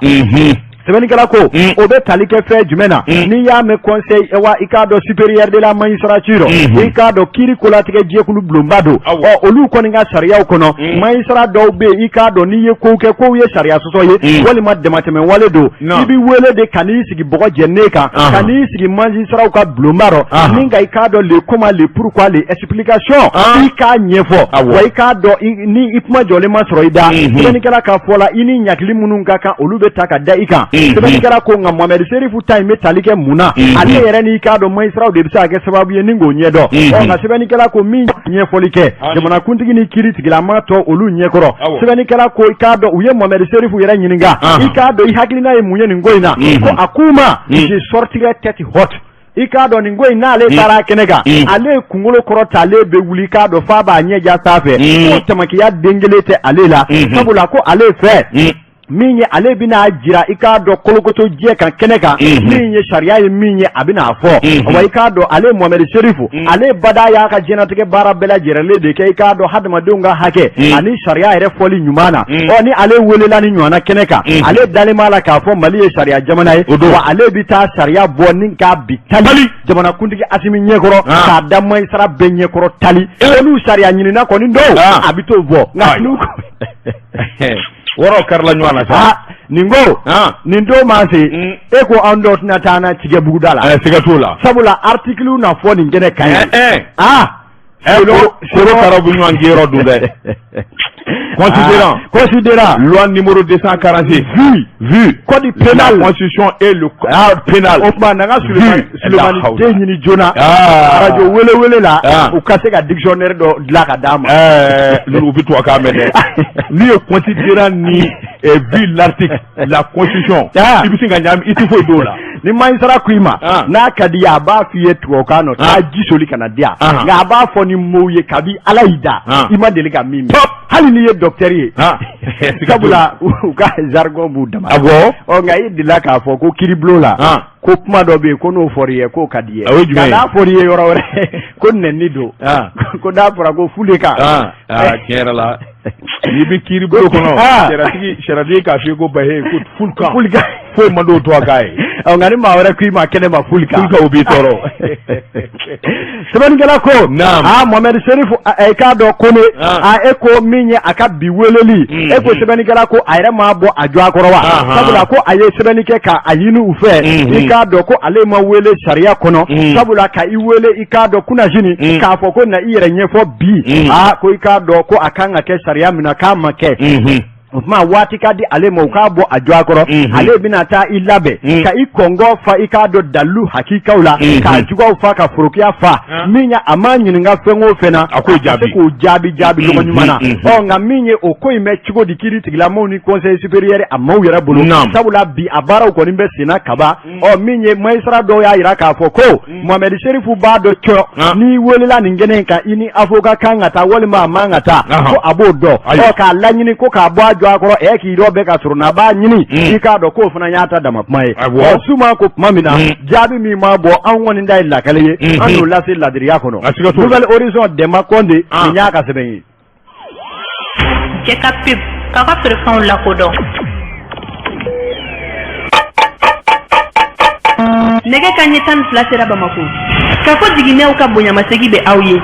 Sɛbɛnnikɛla ko o bɛ tali kɛ fɛn jumɛn na? N'i y'a mɛn conseil, wa i k'a dɔn, supérieur de la magistrature, i k'a dɔn, kiiri kolatigɛ jɛkulu bulonba don. Ɔ, olu kɔni ka sariyaw kɔnɔ, magistrat dɔw bɛ yen, i k'a dɔn, n'i ye kow kɛ, kow ye sariya sɔsɔ ye walima damatɛmɛ wale don, i bɛ wele de ka n'i sigi bɔgɔ jɛnnen kan, ka n'i sigi magistratw ka bulonba rɔ, ni ka i k'a dɔn le comment, le pourquoi, le explication, i k'a ɲɛfɔ. Wa i k'a dɔn, ni i kuma jɔlen ma sɔrɔ i da, sɛbɛnnikɛla ka fɔ la, i ni ɲagili minnu ka kan, olu bɛ ta ka da i kan. Sɛbɛnnikɛla ko nka Mohamɛdi Serifu ta in bɛ tali kɛ mun na? Ale yɛrɛ n'i k'a dɔn magistratw de bɛ se ka kɛ sababu ye ni k'o ɲɛdɔn. Ɔ, nka sɛbɛnnikɛla ko min ɲɛfɔli kɛ jamanakuntigi ni kiiri tigilama tɔ olu ɲɛkɔrɔ, sɛbɛnnikɛla ko i k'a dɔn u ye Mohamɛdi Serifu yɛrɛ ɲininka, i k'a dɔn, i hakilina ye mun ye nin ko in na? Ko a k'u ma: je sortirai tête haute. I k'a dɔn, nin ko in, n'ale taara kɛnɛ kan, ale kunkolo kɔrɔ ta, ale bɛ wuli, k'a dɔn f'a b'a ɲɛ ja sanfɛ, ko tamakiya den kelen tɛ ale la, sabula ko ale fɛ min ye, ale bɛna jira, i k'a dɔn, kolokoto jɛ kan kɛnɛ kan, min ye sariya ye, min ye a bɛna fɔ. Wa i k'a dɔn, ale Mohamɛdi Serifu, ale bada y'a ka diɲɛlatigɛ baara bɛɛ lajɛlen de kɛ, i k'a dɔn, hadamadenw ka hakɛ ani sariya yɛrɛ fɔli ɲuman na. Ɔ, ni ale welela ni ɲɔgɔnna kɛnɛ kan, ale dalen b'a la k'a fɔ Mali ye sariya jamana ye, wa ale bɛ taa sariya bɔ ni k'a bi tali jamanakuntigi Asimi ɲɛkɔrɔ, k'a da magistrat bɛɛ ɲɛkɔrɔ tali. Olu sariya ɲinina kɔni don, a bɛ t'o bɔ, nka n'u Wɔɔrɔ karila ɲɔgɔn na sa. Nin ko nin don maa se, e ko an dɔw tɛna taa an tigɛ buguda la. Siga t'o la. Sabula article na fɔ nin kɛnɛ kan ye. Aa, koro karaw bɛ ɲɔgɔn giyɔrɔ dun dɛ. Considérant. Considérant. Loi numéro 246. Vu. Vu. Code pénal. La constitution et le code pénal. O tuma na, ka Sulemani den ɲini joona arajo wele wele la, u ka se ka dictionnaire dɔ dilan ka d'a ma. U bɛ tubabukan mɛn dɛ. N'i ye considérant ni vu l'article, la constitution, i bɛ se ka ɲagami, i tɛ foyi d'o la. Ni magistrat ko i ma, n'a ka di ye, a b'a f'i ye tubabukan nɔ, taa ji soli ka na di yan, nka a b'a fɔ ni mots ye, kabi Ala y'i da i ma deli ka min mɛn, hali n'i ye docteur ye, sabula u ka jargon b'u dama. Awɔ. Ɔ, nka i delila k'a fɔ ko kiiribulon la, ko kuma dɔ bɛ yen ko n'o fɔr'i ye, k'o ka di i ye. O ye jumɛn ye? Nka n'a fɔr'i ye yɔrɔ wɛrɛ, ko nɛni don, ko n'a fɔra ko fule kan. Tiɲɛ yɛrɛ la, n'i bɛ kiiri bulon kɔnɔ, sariya k'a f'i ye ko bahe ko fulu kan, fulu kan, foyi man d'o to a k'a ye. Ɔ, nka ni maa wɛrɛ ko i ma kɛnɛ ma fulu kan, fulu kan, o b'i tɔɔrɔ. Sɛbɛnnikɛla ko Naam. aa, Mohamɛdi Serifu, i k'a dɔn ko ne e ko min ye a ka bi weleli, e ko sɛbɛnnikɛla ko a yɛrɛ m'a bɔ a jɔ a kɔrɔ wa? Sabula ko a ye sɛbɛnni kɛ k'a ɲini u fɛ, i k'a dɔn ko ale ma wele sariya kɔnɔ, sabula ka i wele, i k'a dɔn, kunnasini k'a fɔ ko na i yɛrɛ ɲɛfɔ bi, aa, ko i k'a dɔn ko a kan ka kɛ sariya min na, k'a ma kɛ. O tuma waati ka di ale ma, u k'a bɔ a jɔ a kɔrɔ, ale bɛna taa i labɛn ka i kɔngɔ fa, i k'a dɔn, dalilu hakikaw la, k'a juguw fa, ka forokiya fa. Min ye a m'a ɲininka fɛn o fɛn na, A k'o jaabi. A se k'o jaabi jaabi cogo ɲuman na. Ɔ, nka min ye o ko in bɛ cogo di kiiri tigilamaw ni conseil supérieur a maaw yɛrɛ bolo? Sabula bi a baaraw kɔni bɛ senna kaban. Ɔ, min ye magistrat dɔw y'a jira k'a fɔ ko Mohamɛdi Serifu b'a dɔn cɔ, n'i welela nin kɛnɛ in kan, i ni avocat kan ka taa walima a man ka taa, ko a b'o dɔn. Ɔ, k'a laɲini ko k'a bɔ a jɔ a kɔrɔ, ɛ, k'i yɔrɔ bɛɛ ka sɔrɔ n'a b'a ɲini, i k'a dɔn k'o fana y'a ta dama kuma ye. Ɔ, suma ko tuma min na, jaabi min ma bɔ, anw kɔni ta ye lakale ye, an y'o lase ladiriya kɔnɔ. Nouvel Horizon, Dɛnba Kɔnde, nin y'a ka sɛbɛn ye. Cɛ ka pub k'aw ka feerefɛnw lakodɔn. Nɛgɛ ka ɲɛ 12 sera Bamakɔ. K'a fɔ jiginɛw ka bonyamasegin bɛ aw ye.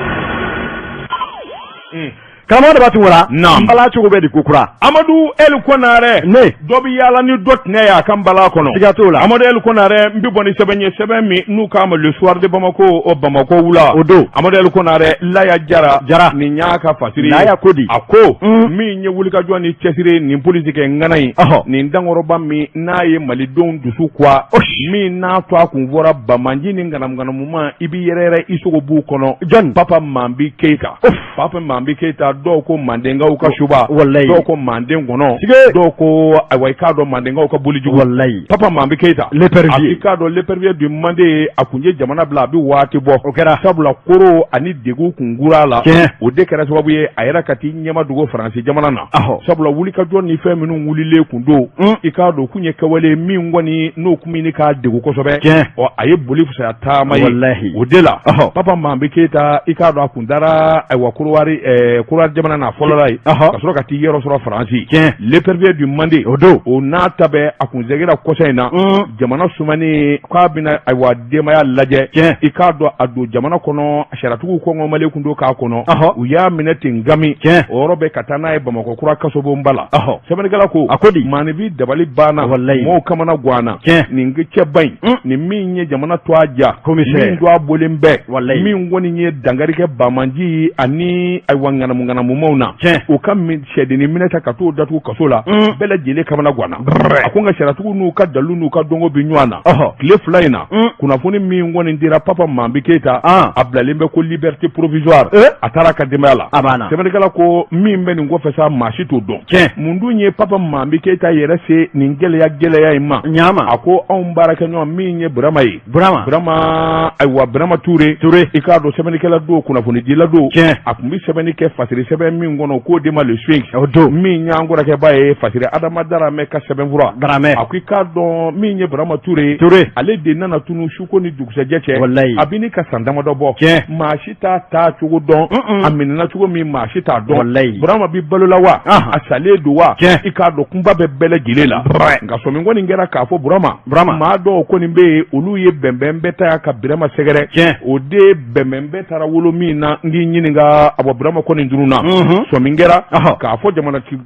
Karamɔgɔ Daba Tunkara. Naam. N bala cogo bɛ di ko kura. Amadu El Konarɛ. Ne. Dɔ bɛ yaala ni dɔ tɛnɛ ye a ka nbala kɔnɔ. Siga t'o la. Amadu El Konarɛ, n bɛ bɔ ni sɛbɛn ye, sɛbɛn min n'u k'a ma Le Soir de Bamako, o Bamakɔ wula. O don. Amadu El Konarɛ, Laya Jara. Jara. Nin y'a ka fasiri ye. Laya ko di? A ko. Min ye wulikajɔ ni cɛsiri nin politikɛ ŋana in. Ɔhɔ. Nin dankɔrɔba min n'a ye malidenw dusu kuwa. Min n'a to a kun fɔra banbaanci ni ŋanamuŋanamuma i b'i yɛrɛ yɛrɛ i sogo b'u kɔnɔ. Jɔn? Papa Mambi Keyita. Papa Mambi Keyita, dɔw ko mandenkaw ka suba. Walayi. Dɔw ko manden kɔnɔ. Sige. Dɔw ko ayiwa i k'a dɔn mandenkaw ka boli jugu. Walayi. Papa Mambi Keyita. L'épervier. A k'i k'a dɔn l'épervier du Mande, a kun ye jamana bila a bɛ waati bɔ. O kɛra. Sabula koro ani degun kun gura a la. Tiɲɛ. O de kɛra sababu ye a yɛrɛ ka t'i ɲɛmadogo Faransi jamana na. Ahɔ. Sabula wulikajɔ ni fɛn minnu wulilen kun don. I k'a dɔn kun ye kɛwale min kɔni n'o kun bɛ k'a degun kosɛbɛ. Tiɲɛ. Ɔ, a ye boli fisaya taama ye. Walahi. O de la. Ɔhɔ. Papa Mambi Keyita, i k'a dɔn a kun taara ayiwa Korowari jamana na fɔlɔ la yen. Ɔhɔ. Ka sɔrɔ ka t'i yɔrɔ sɔrɔ Faransi. Tiɲɛ. L'épervier du Mande. O don. O n'a ta bɛɛ, a kun seginna kɔsa in na. Jamana sumani k'a bɛna ayiwa denbaya lajɛ. Tiɲɛ. I k'a dɔn a don jamana kɔnɔ, sariyatigiw kɔngɔmalen kun don k'a kɔnɔ. Ɔhɔ. U y'a minɛ ten gami. Tiɲɛ. O yɔrɔ bɛɛ ka taa n'a ye Bamakɔ kura kasobonba la. Ɔhɔ. Sɛbɛnnikɛla ko. A ko di? Maaninfin dabali banna. Walayi. Mɔgɔw kamana ganna. Tiɲɛ. Nin cɛba in. Nin min ye jamana to a ja. Commissaire. Min to a bɔlen bɛɛ. Walayi. Min kɔni ye dankari kɛ banbaanci ani ayiwa ŋanamuŋanamumaw na. Tiɲɛ. U ka sɛdennin minɛ ta ka t'o datugu kaso la. Bɛɛ lajɛlen kamana ganna. A ko nka sariyatigiw n'u ka dalu n'u ka dɔnko bɛ ɲɔgɔn na. Ɔhɔ. Tile 2 in na. Kunnafoni min kɔni dira Papa Mambi Keyita. A bilalen bɛ ko liberté provisoire. A taara a ka denbaya la. A banna. Sɛbɛnnikɛla ko min bɛ nin kɔfɛ sa, maa si t'o dɔn. Tiɲɛ. Mun dun ye Papa Mambi Keyita yɛrɛ se nin gɛlɛya gɛlɛya in ma? Ɲama. A ko anw baarakɛɲɔgɔn min ye Burama ye. Burama. Burama, ayiwa Burama Ture. Ture. I k'a dɔn sɛbɛnnikɛla don, kunnafonidila don. Tiɲɛ. A tun bɛ sɛbɛnni kɛ fasiri sɛbɛn min kɔnɔ k'o de ma Le Sphinx. O don. Min y'an kɔrɔkɛba ye Fasiri Adama Daramɛ ka sɛbɛnfura. Daramɛ. A ko i k'a dɔn min ye Burama Ture. Ture. Ale de nana tunu suko ni dugusɛjɛ cɛ. Walayi. A bɛ ni ka san damadɔ bɔ. Tiɲɛ. Maa si t'a taa cogo dɔn. A minɛna cogo min, maa si t'a dɔn. Walayi. Burama bɛ balo la wa? Ahan. A salen don wa? Tiɲɛ. I k'a dɔn kunba bɛ bɛɛ lajɛlen la. Nka sɔmi kɔni kɛra k'a fɔ Burama. Burama. Maa dɔw kɔni bɛ yen, olu ye bɛnbɛn bɛɛ ta ka Burama sɛgɛrɛ. Tiɲɛ. O de bɛnbɛn bɛɛ taara wolo min na, n k'i ɲininka a bɔ Burama kɔni tununna. Sɔmi kɛra Ɔhɔ. k'a fɔ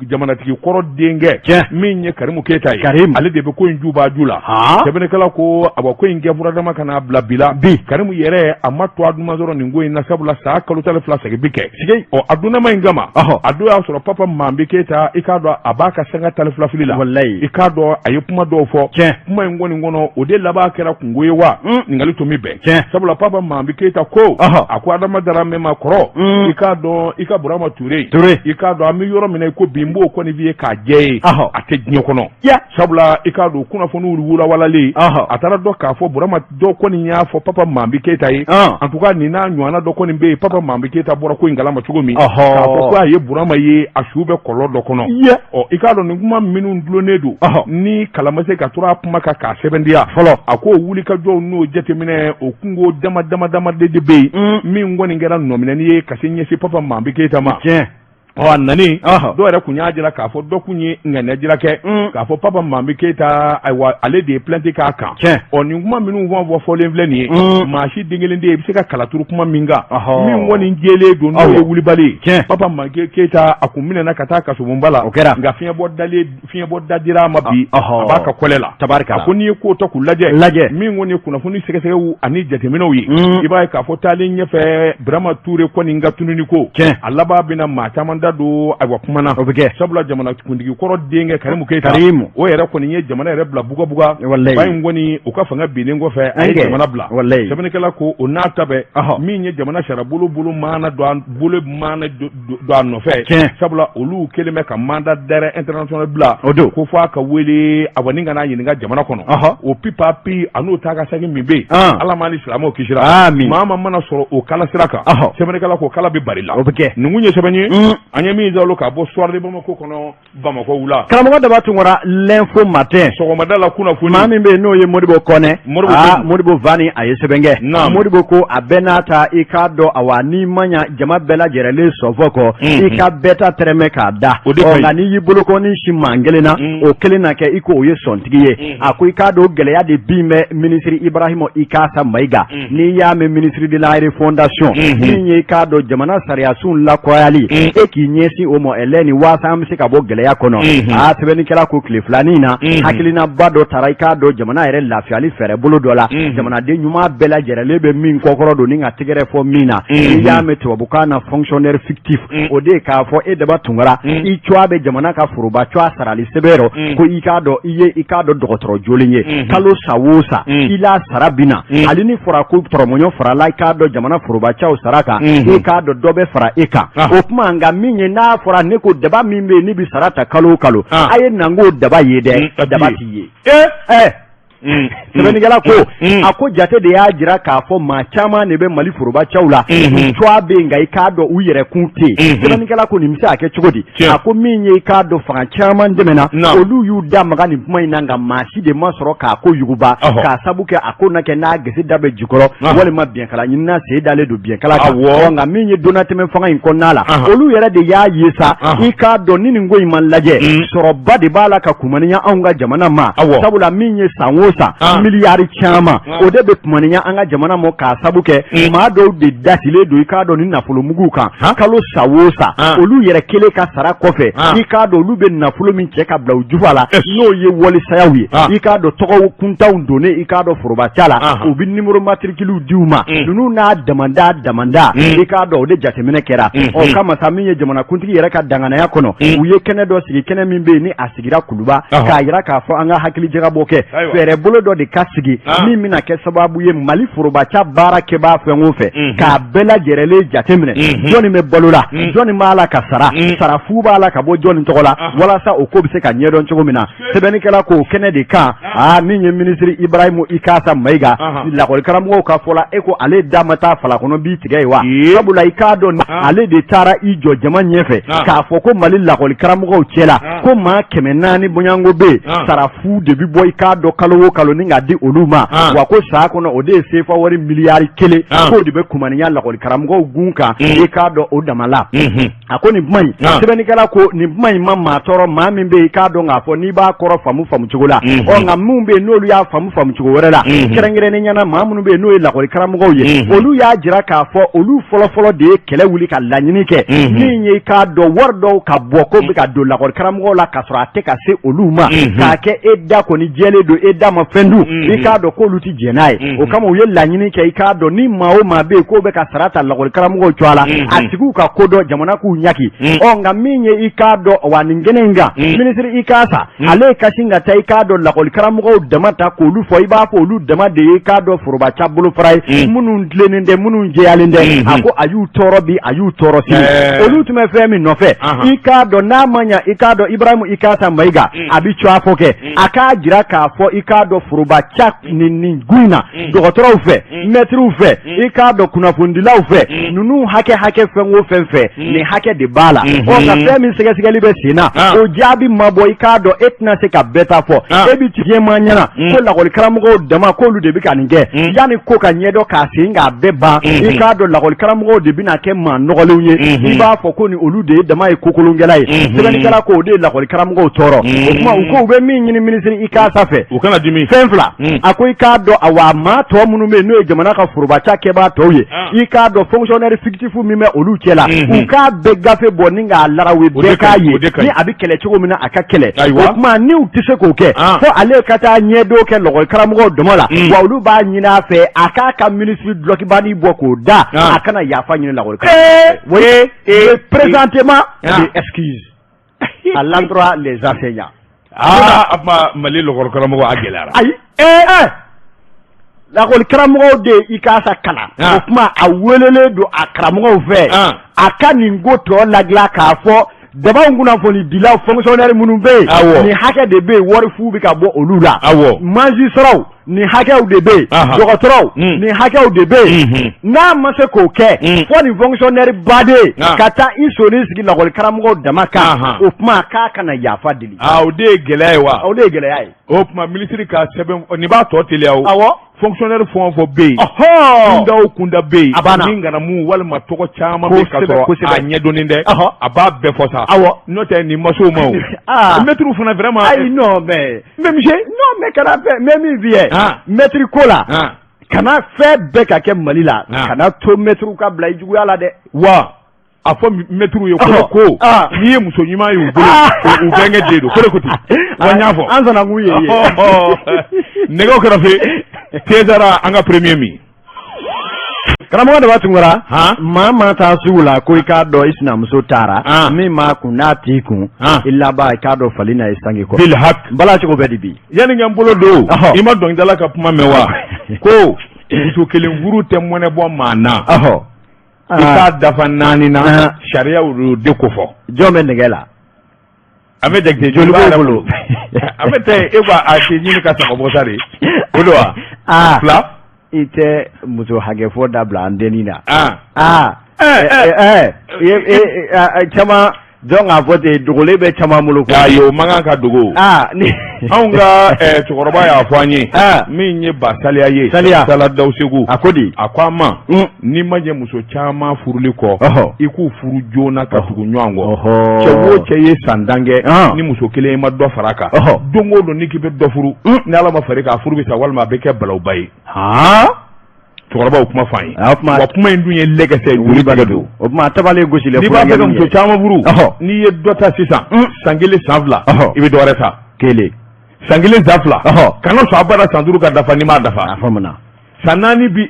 jamanatigi kɔrɔ denkɛ. Tiɲɛ. Min ye Karimu Keyita ye. Karimu. Ale de bɛ ko in jubaju la. Han. Sɛbɛnnikɛla ko a bɔ ko in kɛ furadama ka n'a bila bi la. Bi. Karimu yɛrɛ a ma to a duman sɔrɔ nin ko in na, sabula san kalo 12 segin bi kɛ. Sigi. Ɔ, a dunnama in kama. Ɔhɔ. A don y'a sɔrɔ Papa Mambi Keyita, i k'a dɔn a b'a ka sanga 12 fili la. Walayi. I k'a dɔn a ye kuma dɔw fɔ. Tiɲɛ. Kuma in kɔni kɔnɔ, o de laban kɛra kunko ye wa? Ɲininkali to min bɛn. Tiɲɛ. Sabula Papa Mambi Keyita ko. Ɔhɔ. A ko Adama Daramɛ ma kɔrɔ. I k'a dɔn i ka Burama Ture. Ture. I k'a dɔn an bɛ yɔrɔ min na i ko bi, n b'o kɔni f'i ye k'a jɛ ye. Ɔhɔ. A tɛ diɲɛ kɔnɔ. Ya. Sabula i k'a dɔn kunnafoniw walawalalen. Ɔhɔ. A taara dɔn k'a fɔ Burama dɔ kɔni y'a fɔ Papa Mambi Keyita ye. En tout cas nin n'a ɲɔgɔnna dɔ kɔni bɛ yen, Papa Mambi Keyita bɔra ko in kalama cogo min. Ɔhɔ. K'a fɔ ko a ye Burama ye, a su bɛ kɔlɔn dɔ kɔnɔ. Ya. Ɔ, i k'a dɔn nin kuma minnu dulonnen don. Ɔhɔ. Ni kalan ma se ka tora a kuma kan k'a sɛbɛntiya. Fɔlɔ. A ko wulikajɔw n'o jateminɛ, o kunko dama dama dama de bɛ yen. Min kɔni kɛra nɔminɛni ye ka se ɲɛsin Papa Mambi Keyita ma. Tiɲɛ. Ɔ, a nani Ɔhɔ. dɔw yɛrɛ kun y'a jira k'a fɔ dɔ kun ye ŋaniya jira kɛ k'a fɔ Papa Mambi Keyita, ayiwa ale de ye plainte k'a kan. Tiɲɛ. Ɔ, nin kuma minnu fɔ fɔlen filɛ nin ye, maa si den kelen tɛ yen i bɛ se ka kala turu kuma min kan. Ɔhɔ. Min kɔni jɛlen don, n'o Awɔ. ye wulibali ye. Tiɲɛ. Papa Mambi Keyita a kun minɛna ka taa kasobonba la. O kɛra. Nka fiɲɛbɔ dalen, fiɲɛbɔ da dira a ma bi. Ɔhɔ. A b'a ka kɔlɛ la. Tabarikala. A ko n'i ye kow ta k'u lajɛ. Lajɛ. Min kɔni ye kunnafoni sɛgɛsɛgɛw ani jateminɛw ye. I b'a ye k'a fɔ taalen ɲɛfɛ, Burama Ture kɔni ka tununi ko. Tiɲɛ. A laban bɛna maa caman da don ayiwa kuma na. O bɛ kɛ. Sabula jamanakuntigi kɔrɔ denkɛ Karimu Keyita. Karimu. O yɛrɛ kɔni ye jamana yɛrɛ bila bugabuga. Walayi. Ba in kɔni u ka fanga binnen kɔfɛ, a ye An kɛ. jamana bila. Walayi. Sɛbɛnnikɛla ko o n'a ta bɛɛ. Ɔhɔ. Min ye jamana sariyabolo bolo maana don a bolo maana don a nɔfɛ. Tiɲɛ. Sabula olu kɛlen bɛ ka mandat d'arrêt international bila. O don. Ko fɔ a ka wele awa ni ka n'a ɲininka jamana kɔnɔ. Ɔhɔ. O pipapi a n'o taa ka segin min bɛ yen. An. Ala m'an ni silamɛw kisira. Amin. Maa ma mana sɔrɔ o kala sira kan. Ɔhɔ. Sɛbɛnnikɛla ko kala bɛ bari la. O bɛ kɛ. Nin kun ye sɛbɛn ye. An ye min zalo k'a bɔ Soir de Bamako kɔnɔ Bamakɔ wula. Karamɔgɔ Daba Tunkara, L'info matin. Sɔgɔmada la kunnafoni. Maa min bɛ yen n'o ye Modibo Kɔnɛ. Modibo Aa Kɔnɛ. Modibo Vani, a ye sɛbɛn kɛ. Naam. Modibo ko a bɛɛ n'a ta, i k'a dɔn awa n'i ma ɲa jama bɛɛ lajɛrɛlen sɔfɔ kɔ. I ka bɛɛ ta tɛrɛmɛ k'a da. O de ka Ɔ ɲi. nka n'i y'i bolokɔni si maa kelen na. O kelen na kɛ i ko o ye sɔntigi ye. A ko i k'a dɔn gɛlɛya de bin bɛ ministre Ibrahima Ikasa Mayiga. N'i y'a mɛn ministre de la refondation. Min ye i k'a dɔn jamana sariyasun lakurayali. E k'i k'i ɲɛsin o ma ɛlɛ ni waasa an bɛ se ka bɔ gɛlɛya kɔnɔ. Aa, sɛbɛnnikɛla ko tile filanin na, hakilinaba dɔ tara i k'a dɔn jamana yɛrɛ lafiyali fɛɛrɛ bolo dɔ la, jamanaden ɲuman bɛɛ lajɛrɛlen bɛ min kɔkɔrɔ don ni ka tɛgɛrɛ fɔ min na. N'i y'a mɛn tubabukan na fonctionnaire fictif, o de ye k'a fɔ e Daba Tunkara, i cogoya bɛ jamana ka foroba cogoya sarali sɛbɛn rɔ, ko i k'a dɔn i ye i k'a dɔn dɔgɔtɔrɔ jolen ye, kalo sa o sa i la sara bi na. Hali ni fɔra ko tɔrɔmɔɲɔ farala i k'a dɔn jamana forobacaw sara kan, i k'a dɔn dɔ bɛ fara e kan. O tuma nka min ye n'a fɔra ne ko daba min bɛ yen ne bɛ sara ta kalo o kalo, a ye na n k'o daba ye dɛ, daba t'i ye. Sɛbɛnnikɛla ko a ko jate de y'a jira k'a fɔ maa caman de bɛ Mali forobacaw la, u cogoya bɛ yen, nka i k'a dɔn u yɛrɛ kun tɛ yen. Sɛbɛnnikɛla ko nin bɛ se ka kɛ cogo di? A ko min ye i k'a dɔn fanga caman dɛmɛna, olu y'u da maga nin kuma in na, nka maa si de ma sɔrɔ k'a ko yuguba, k'a sabu kɛ a ko na kɛ n'a gese da bɛ jukɔrɔ walima biɲɛkala ɲinina sen dalen don biɲɛkala kan. Nka min ye donnatɛmɛ fanga in kɔnɔna la, olu yɛrɛ de y'a ye sa, i k'a dɔn ni nin ko in ma lajɛ, sɔrɔba de b'a la ka kumaniya anw ka jamana ma, sabula min ye san o san miliyari caman o de bɛ kumaniya an ka jamana ma, k'a sabu kɛ maa dɔw de dasilen don i k'a dɔn ni nafolomuguw kan kalo sa o sa. Olu yɛrɛ kelen ka sara kɔfɛ, i k'a dɔn olu bɛ nafolo min cɛ ka bila u jufa la, n'o ye walisayaw ye, i k'a dɔn tɔgɔ kuntanw donnen i k'a dɔn forobaca la, u bɛ numéro matricule di u ma, ninnu n'a damanda damanda, i k'a dɔn o de jateminɛ kɛra. Ɔ kama sa, min ye jamanakuntigi yɛrɛ ka danganaya kɔnɔ, u ye kɛnɛ dɔ sigi, kɛnɛ min bɛ yen ni a sigira Kuluba, k'a jira k'a fɔ an ka hakili jagabɔ kɛ, fɛɛrɛ bolo dɔ de ka sigi min bɛna kɛ sababu ye Mali forobaca baara kɛbaa fɛn o fɛn, k'a bɛɛ lajɛrɛlen jateminɛ, jɔnni bɛ balo la, jɔnni b'a la ka sara, sara fu b'a la ka bɔ jɔnni tɔgɔ la, walasa o ko bɛ se ka ɲɛdɔn cogo min na. Sɛbɛnnikɛla k'o kɛnɛ de kan, aa, min ye minisiri Ibrahimu Ikasa Mayiga, lakɔlikaramɔgɔw ka fɔ la, e ko ale da ma taa fala kɔnɔ bi tigɛ ye wa? Sabula i k'a dɔn ale de taara i jɔ jama ɲɛfɛ k'a fɔ ko Mali lakɔlikaramɔgɔw cɛ la, ko maa 400 bɔɲɔgɔnko bɛ yen, sara fu de bɛ bɔ i k'a dɔn kalo o kalo ni k'a di olu ma, wa ko san kɔnɔ o de ye sefa wari miliyari 1, k'o de bɛ kumaniya lakɔlikaramɔgɔw gun kan, i k'a dɔn o dama la. A ko nin kuma in, sɛbɛnnikɛla ko nin kuma in ma maa tɔɔrɔ, maa min bɛ yen i k'a dɔn k'a fɔ n'i b'a kɔrɔ faamu faamu cogo la. Ɔ nka minnu bɛ yen n'olu y'a faamu faamu cogo wɛrɛ la, kɛrɛnkɛrɛnnenya na maa minnu bɛ yen n'o ye lakɔlikaramɔgɔw ye, olu y'a jira k'a fɔ olu fɔlɔfɔlɔ de ye kɛlɛ wuli ka laɲini kɛ min ye i k'a dɔn wari dɔw ka bɔ ko bɛ ka don lakɔlikaramɔgɔw la k'a sɔrɔ a tɛ ka se olu ma, k'a kɛ e da kɔni jɛlen don, e da ma fɛn dun, i k'a dɔn k'olu tɛ jɛn n'a ye. O kama u ye laɲini kɛ, i k'a dɔn ni maa o maa bɛ yen k'o bɛ ka sara ta lakɔlikaramɔgɔw cogoya la, a tigiw ka ko dɔn, jamana k'u ɲaki. Ɔ nka min ye i k'a dɔn wa nin kɛnɛ in kan, minisiri Ikasa, ale ka sin ka taa i k'a dɔn lakɔlikaramɔgɔw dama ta k'olu fɔ, i b'a fɔ olu dama de ye i k'a dɔn forobaca bolofara ye, minnu tilennen tɛ, minnu jɛyalen tɛ. A ko a y'u tɔɔrɔ bi, a y'u tɔɔrɔ sini. Olu tun bɛ fɛn min nɔfɛ, i k'a dɔn n'a ma ɲa, i k'a dɔn Ibrahimu Ikasa Mayiga a bɛ cogoya fɔ kɛ, a k'a jira k'a fɔ i k'a dɔn forobaca nin gun in na, dɔgɔtɔrɔw fɛ, mɛtiriw fɛ, i k'a dɔn kunnafonidilaw fɛ, ninnu hakɛ hakɛ fɛn o fɛn fɛ, nin hakɛ de b'a la. Ɔ nka fɛn min sɛgɛsɛgɛli bɛ sen na, o jaabi ma bɔ, i k'a dɔn e tɛna se ka bɛɛ ta fɔ. E bɛ tiɲɛ ma ɲɛna ko lakɔlikaramɔgɔw dama k'olu de bɛ ka nin kɛ, yanni ko ka ɲɛdɔn k'a sen k'a bɛɛ ban, i k'a dɔn lakɔlikaramɔgɔw de bɛna kɛ maa nɔgɔlenw ye, i b'a fɔ ko ni olu de ye dama ye kokolonkɛla ye. Sɛbɛnnikɛla ko o de ye lakɔlikaramɔgɔw tɔɔrɔ. O tuma u ko u bɛ min ɲini minisiri Ikasa fɛ, u kana dimi. Fɛn fila, a ko i k'a dɔn awa maa tɔ minnu bɛ yen n'o ye jamana ka forobaca kɛbaa tɔw ye, i k'a dɔn fonctionnaire fictif min bɛ olu cɛ la, u k'a bɛɛ gafe bɔ ni k'a larawe, bɛɛ k'a ye ni a bɛ kɛlɛ cogo min na, a ka kɛlɛ. O tuma ni u tɛ se k'o kɛ, fo ale ka taa ɲɛdon kɛ lakɔlikaramɔgɔw dama la, wa olu b'a ɲini a fɛ a k'a ka minisiri dulɔkibani bɔ k'o da, a kana yafa ɲini lakɔlikaramɔgɔw fɛ. Oui, présentement je excuse à l'endroit les enseignants. Aa, a kuma Mali lakɔlikaramɔgɔ a gɛlɛyara. Ayi, lakɔlikaramɔgɔw de i k'a sa kalan. O tuma a welelen don a karamɔgɔw fɛ, a ka nin ko tɔ ladilan k'a fɔ dabaw kunnafonidilaw fonctionnaire minnu bɛ yen, nin hakɛ de bɛ yen, wari fu bɛ ka bɔ olu la, magistraw nin hakɛw de bɛ yen, dɔgɔtɔrɔw nin hakɛw de bɛ yen. N'a ma se k'o kɛ, fo nin fonctionnaire baden ka taa i soni sigi lakɔlikaramɔgɔw dama kan, o tuma k'a kana yafa deli. O de ye gɛlɛya ye wa? O de ye gɛlɛya ye. O tuma minisiri ka sɛbɛn nin b'a tɔ teliya o. Awɔ. Fonctionnaire fɛn o fɛn bɛ yen, kunda o kunda bɛ yen, a banna, ni ŋanamu walima tɔgɔ caman bɛ ka sɔrɔ a ɲɛdɔnnen tɛ, a b'a bɛɛ fɔ sa. Awɔ. N'o tɛ nin ma s'o ma o. Mɛtiriw fana vraiment. Ayi, non mais. Mais monsieur. Non mais kana fɛn n bɛ min f'i ye. Mɛtiri ko la. Kana fɛn bɛɛ ka kɛ Mali la. Kana to mɛtiriw ka bila i juguya la dɛ. Wa. A fɔ mɛtiriw ye ko ko n'i ye muso ɲuman ye u bolo, u bɛnkɛ den don. Ko de ko ten wa, n y'a fɔ. An sɔnna k'u ye. Nɛgɛw kɛrɛfɛ, Tezara, an ka premier min. Karamɔgɔ Daba Tunkara, maa maa taa sugu la ko i k'a dɔn i sinamuso taara min m'a kun n'a t'i kun, i laban i k'a dɔn fali na ye sange kɔrɔ. Bilhak. N bala cogo bɛɛ de bi. Yanni ka n bolo don, i ma dɔnkilidala ka kuma mɛn wa, ko muso kelen furu tɛ mɔnɛ bɔ maa na, i k'a dafa naani na, sariya y'o de ko fɔ. Jɔn bɛ nɛgɛ la? An bɛ jate joli b'o bolo. An bɛ tɛ e ko a tɛ ɲini ka sama bɔ sa de, o don wa? Fila. I tɛ muso hakɛ fɔ dabila an dennin na. Caman jɔn k'a fɔ ten, dogolen bɛ caman bolo. Ayi, o man kan ka dogo. Ni anw ka cɛkɔrɔba y'a fɔ an ye, min ye ba saliya ye, saliya sala daw segu. A ko di? A ko an ma, n'i ma ɲɛ muso caman furuli kɔ, i k'u furu joona ka tugu ɲɔgɔn kɔ. Cɛ o cɛ ye san 10 kɛ ni muso kelen, i ma dɔ fara a kan, don o don n'i k'i bɛ dɔ furu, ni Ala ma far'i kan, a furu bɛ sa walima a bɛ kɛ balawuba ye. Cɛkɔrɔbaw kuma fɔ an ye. Wa kuma in dun ye lɛgɛsɛ ye, wuli tigɛ don. O tuma tabalen gosilen. N'i b'a fɛ ka muso caman furu, n'i ye dɔ ta sisan, san 1, san 2, i bɛ dɔ wɛrɛ ta. Kelen. San 1, san 2, kana sɔn abada san 5 ka dafa n'i m'a dafa. A faamuna. San 4 bi,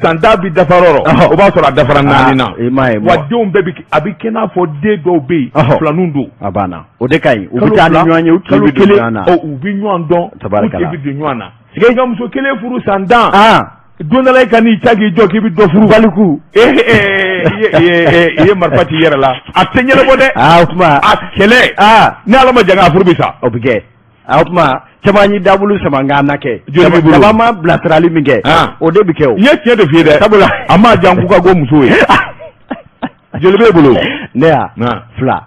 san 10 bi dafa yɔrɔ, o b'a sɔrɔ a dafara naani na. Wa denw bɛɛ bi, a bɛ kɛ n'a fɔ den dɔw bɛ yen, filaninw don. A banna, o de ka ɲi. U bɛ taa ni ɲɔgɔn ye, u tin bɛ don ɲɔgɔn na. U bɛ ɲɔgɔn dɔn, u tin bɛ don ɲɔgɔn na. Sigi ka muso kelen furu san 10, don dɔ la i ka n'i ca k'i jɔ k'i bɛ dɔ furu, baliku, i ye marifa ci i yɛrɛ la, a tɛ ɲɛnabɔ dɛ. O tuma a kɛlɛ, ni Ala ma jan a furu bɛ sa. O bɛ kɛ. O tuma caman y'i dabulu sama nka na kɛ. Joli b'i bolo? Caman ma bilasirali min kɛ, o de bɛ kɛ o. N ye tiɲɛ de f'i ye dɛ. Sabula a ma jan k'u ka go muso ye. Joli b'e bolo? Ne ya fila.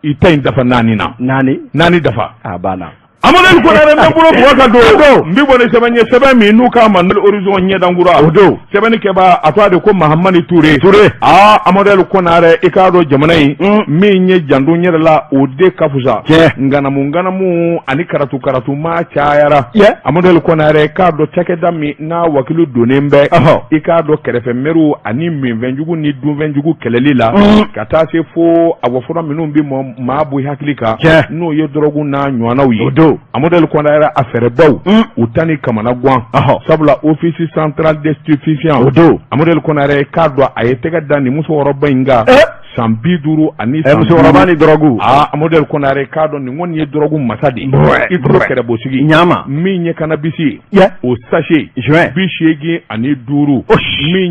I ta in dafa naani na. Naani. Naani dafa. A banna. Amadu Konare, n bɛ bolo bugɔ ka don, n bɛ bɔ ni sɛbɛn ye, sɛbɛn min n'u k'a ma Horizon ɲɛdankura. O don. Sɛbɛnnikɛbaa, a tɔgɔ de ko Mahamani Ture. Ture. Aa, Amadu Konare, i k'a dɔn jamana in min ye janto n yɛrɛ la, o de ka fisa. Tiɲɛ. Ŋanamu ŋanamu ani karatu karatu maa cayara. Amadu Konare, i k'a dɔn cakɛda min n'a wakili donnen bɛ, i k'a dɔn kɛrɛfɛ mɛriw ani minfɛnjugu ni dunfɛnjugu kɛlɛli la, ka taa se fo a fura minnu bɛ maa bɔ i hakili kan, n'o ye dɔrɔgu n'a ɲɔgɔnnaw ye. O don. Amadu Konare, a fɛɛrɛbaw u ta ni kamana gan, sabula Office central des stupéfiants. O don. Amadu Konare, k'a dɔn a ye tɛgɛ da nin musokɔrɔba in kan, san 50 ani san musokɔrɔba ni dɔrɔgu. Aa, Amadu Konare, k'a dɔn nin kɔni ye dɔrɔgu masa de ye. I tulo kɛrɛbosigi. Ɲama. Min ye cannabis ye, o sachet 85, min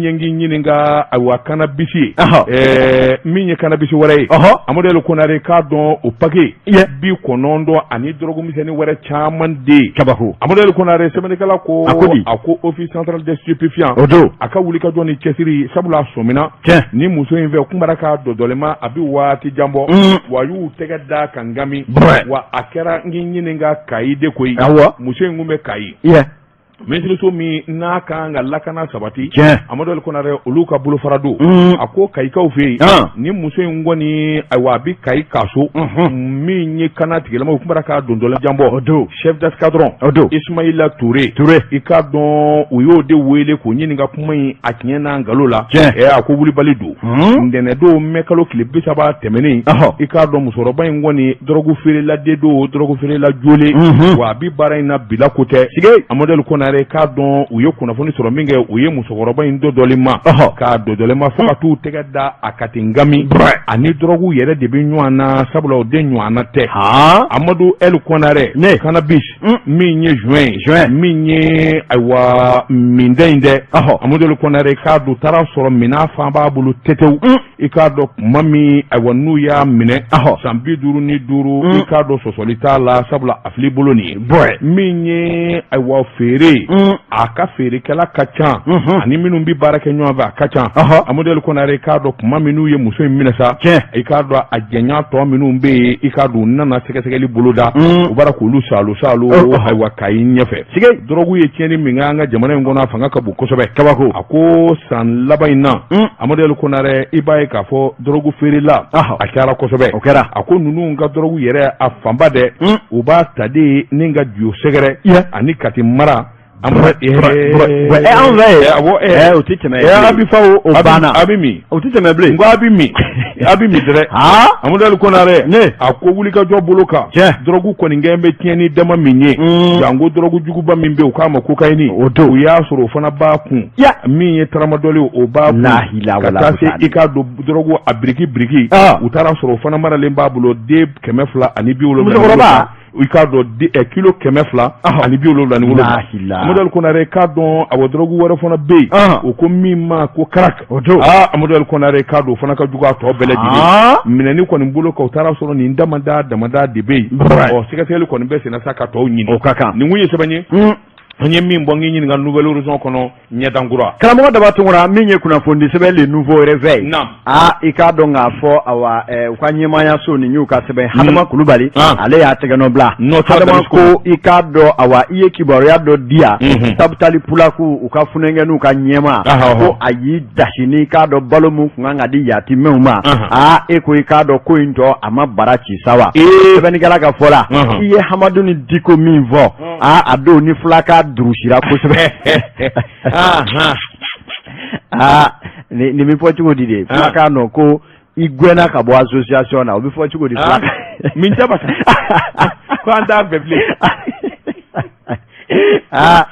ye n k'i ɲininka, ayiwa, cannabis ye, min ye cannabis wɛrɛ ye, Amadu Konare, k'a dɔn o paquet 90 ani dɔrɔgu misɛnnin wɛrɛ caman de ye. Kabako. Amadu Konare, sɛbɛnnikɛla ko A ko di? A ko Office central des stupéfiants. O don. A ka wulikajɔ ni cɛsiri, sabula a sɔmina ni muso in fɛ kun bara k'a dɔdɔlema, a bɛ waati jan bɔ, wa y'u tɛgɛ da ka ngami, wa a kɛra n k'i ɲininka Kayi de koyi. Muso in kun bɛ Kayi minisiriso min n'a kan ka lakana sabati, Amadu Konare, olu ka bolofara don. A ko Kayikaw fɛ yen, ni muso in kɔni, ayiwa, a bɛ Kayi kaso min ye kana tigilama kun bara k'a dondɔla jan bɔ. O don. Chef d'escadron O don. Ismaïla Touré. Touré. I k'a dɔn u y'o de wele k'o ɲininka kuma in a tiɲɛ n'a nkalon la. A ko wulibali don. Ntɛnɛn don, mɛ kalo tile 30 tɛmɛnen, i k'a dɔn musokɔrɔba in kɔni dɔrɔgu feerela de don, dɔrɔgu feerela jolen, wa a bɛ baara in na bila ko tɛ. Amadu Konare, k'a dɔn u ye kunnafoni sɔrɔ min kɛ, u ye musokɔrɔba in dɔdɔlen ma k'a dɔdɔlen ma fo ka t'u tɛgɛ da a ka ten ngami ani dɔrɔgu yɛrɛ de bɛ ɲɔgɔn na, sabula o de ɲɔgɔn na tɛ. Amadu El Konare, cannabis min ye joint Joint. Min ye, ayiwa, minda in dɛ, Amadu El Konare, k'a dɔn taara sɔrɔ minɛn fan b'a bolo tetew. I k'a dɔn kuma min, ayiwa, n'u y'a minɛ, san 55, i k'a dɔn sɔsɔli t'a la, sabula a fili bolo nin ye min ye, ayiwa, feere, a ka feerekɛla ka ca ani minnu bɛ baara kɛ ɲɔgɔn fɛ, a ka ca. Amadu El Konare, k'a dɔn kuma min n'u ye muso in minɛ sa, i k'a dɔn a jɛɲa tɔ minnu bɛ yen, i k'a dɔn u nana sɛgɛsɛgɛli boloda, u b'ara k'olu saalo saalo, ayiwa, Kayi ɲɛfɛ. Dɔrɔgu ye tiɲɛni min kɛ an ka jamana in kɔnɔ, a fanga ka bon kosɛbɛ. Kabako. A ko san laban in na, Amadu El Konare, i b'a ye k'a fɔ dɔrɔgu feerela a cayara kosɛbɛ. O kɛra. A ko ninnu ka dɔrɔgu yɛrɛ, a fanba dɛ, u b'a ta de ni ka Diyo sɛgɛrɛ ani Kati mara. An fɛ yen, o tɛ tɛmɛ. A bɛ fa o banna. A bɛ min. O tɛ tɛmɛ bilen. N ko a bɛ min, a bɛ min dɛrɛ. Amadu Konarɛ ne a ko wulikajɔ bolo kan, dɔrɔgu kɔni kɛlen bɛ tiɲɛni dama min ye, janko dɔrɔgu juguba min bɛ yen u k'a ma kokayini, o don u y'a sɔrɔ o fana b'a kun, min ye taramadɔli o b'a kun, ka taa se i k'a dɔn dɔrɔgu a biriki biriki, u taara sɔrɔ o fana maralen b'a bolo den 270. Musokɔrɔba. I k'a dɔn kilo 277. Amadu Konarɛ, i k'a dɔn awɔ dɔrɔgu wɛrɛ fana bɛ yen, o ko min ma ko crack, o don aa Amadu Konarɛ, i k'a dɔn o fana ka jugu a tɔ bɛɛ lajɛlen. Minɛni kɔni bolo kan, u taara sɔrɔ nin damada damada de bɛ yen. Ɔ, sɛgɛsɛgɛli kɔni bɛ senna sa ka tɔw ɲini. O ka kan. Nin kun ye sɛbɛn ye an ye min bɔ n k'i ɲininka Nouvel Horizon kɔnɔ, ɲɛdankura. Karamɔgɔ Daba Tunkara, min ye kunnafonidi sɛbɛn Le Nouveau Réveil, aa i k'a dɔn k'a fɔ awa u ka ɲɛmaayaso nin y'u ka sɛbɛn, Hadama Kulubali ale y'a tɛgɛnɔ bila. Hadama ko i k'a dɔn awa i ye kibaruya dɔ di yan, Tabitali Pulaku, u ka funankɛninw ka ɲɛmaa, ko a y'i dasi n'i k'a dɔn balo min tun kan ka di yatimɛw ma. Aa e ko i k'a dɔn ko in tɔ a ma bara ci sa wa? Sɛbɛnnikɛla ka fɔ la, i ye Hamaduni Diko min fɔ, aa a don ni fulakan durusira kosɛbɛ. Aa nin bɛ fɔ cogo di de fulakan nɔ ko i gɛnna ka bɔ association na, o bɛ fɔ cogo di fulakan? Min jaba ko an t'a fɛ bilen. Aa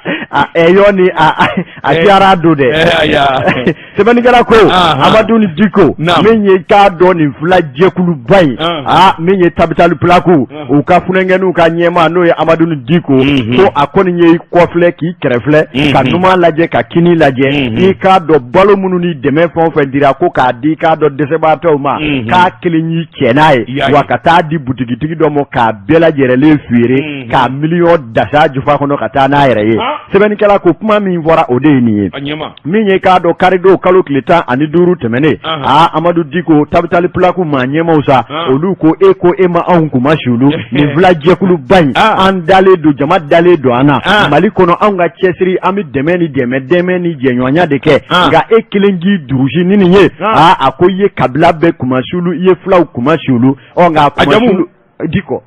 ɛyɔ ni a diyara don dɛ. Sɛbɛnnikɛla ko Hamaduni Diko min ye k'a dɔn nin fula jɛkuluba in, aa min ye Tabitali Pulaku, u ka funankɛninw ka ɲɛmaa, n'o ye Hamaduni Diko, ko a kɔni ye i kɔfilɛ k'i kɛrɛfilɛ ka numan lajɛ ka kini lajɛ, i k'a dɔn balo minnu ni dɛmɛ fɛn o fɛn dira ko k'a di i k'a dɔn dɛsɛbaatɔw ma, k'a kelen y'i cɛ n'a ye wa ka taa di butigitigi dɔ ma k'a bɛɛ lajɛlen feere k'a miliyɔn dasa jufa kɔnɔ ka taa n'a yɛrɛ ye. Sɛbɛnnikɛla ko kuma min fɔra, o de ye nin ye. Min ye k'a dɔn karidon kalo tile 15 tɛmɛnen, aa Amadu Diko, Tabitali Pulaku maa ɲɛmaw sa, olu ko e ko e ma anw kunmasuulu nin fula jɛkuluba in, an dalen don, jama dalen don an na Mali kɔnɔ, anw ka cɛsiri an bɛ dɛmɛ ni dɛmɛ dɛmɛ ni jɛɲɔgɔnya de kɛ, nka e kelen k'i durusi ni nin ye. Aa a ko i ye kabila bɛɛ kunmasuulu, i ye fulaw kunmasuulu, ɔ nka kunmasuulu Diko.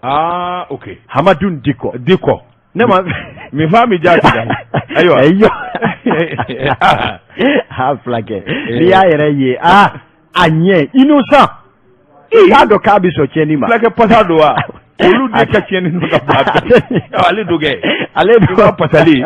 Aa ok. Hamadu Diko. Diko. Ne ma min fa min jaabi ayiwa. Ha fulakɛ, n'i y'a yɛrɛ ye, aa a ɲɛ innocent, i y'a dɔn k'a bɛ sɔn tiɲɛni ma. Fulakɛ pasa don wa? Olu de ka tiɲɛni ka bon ale don kɛ. Ale don pasali.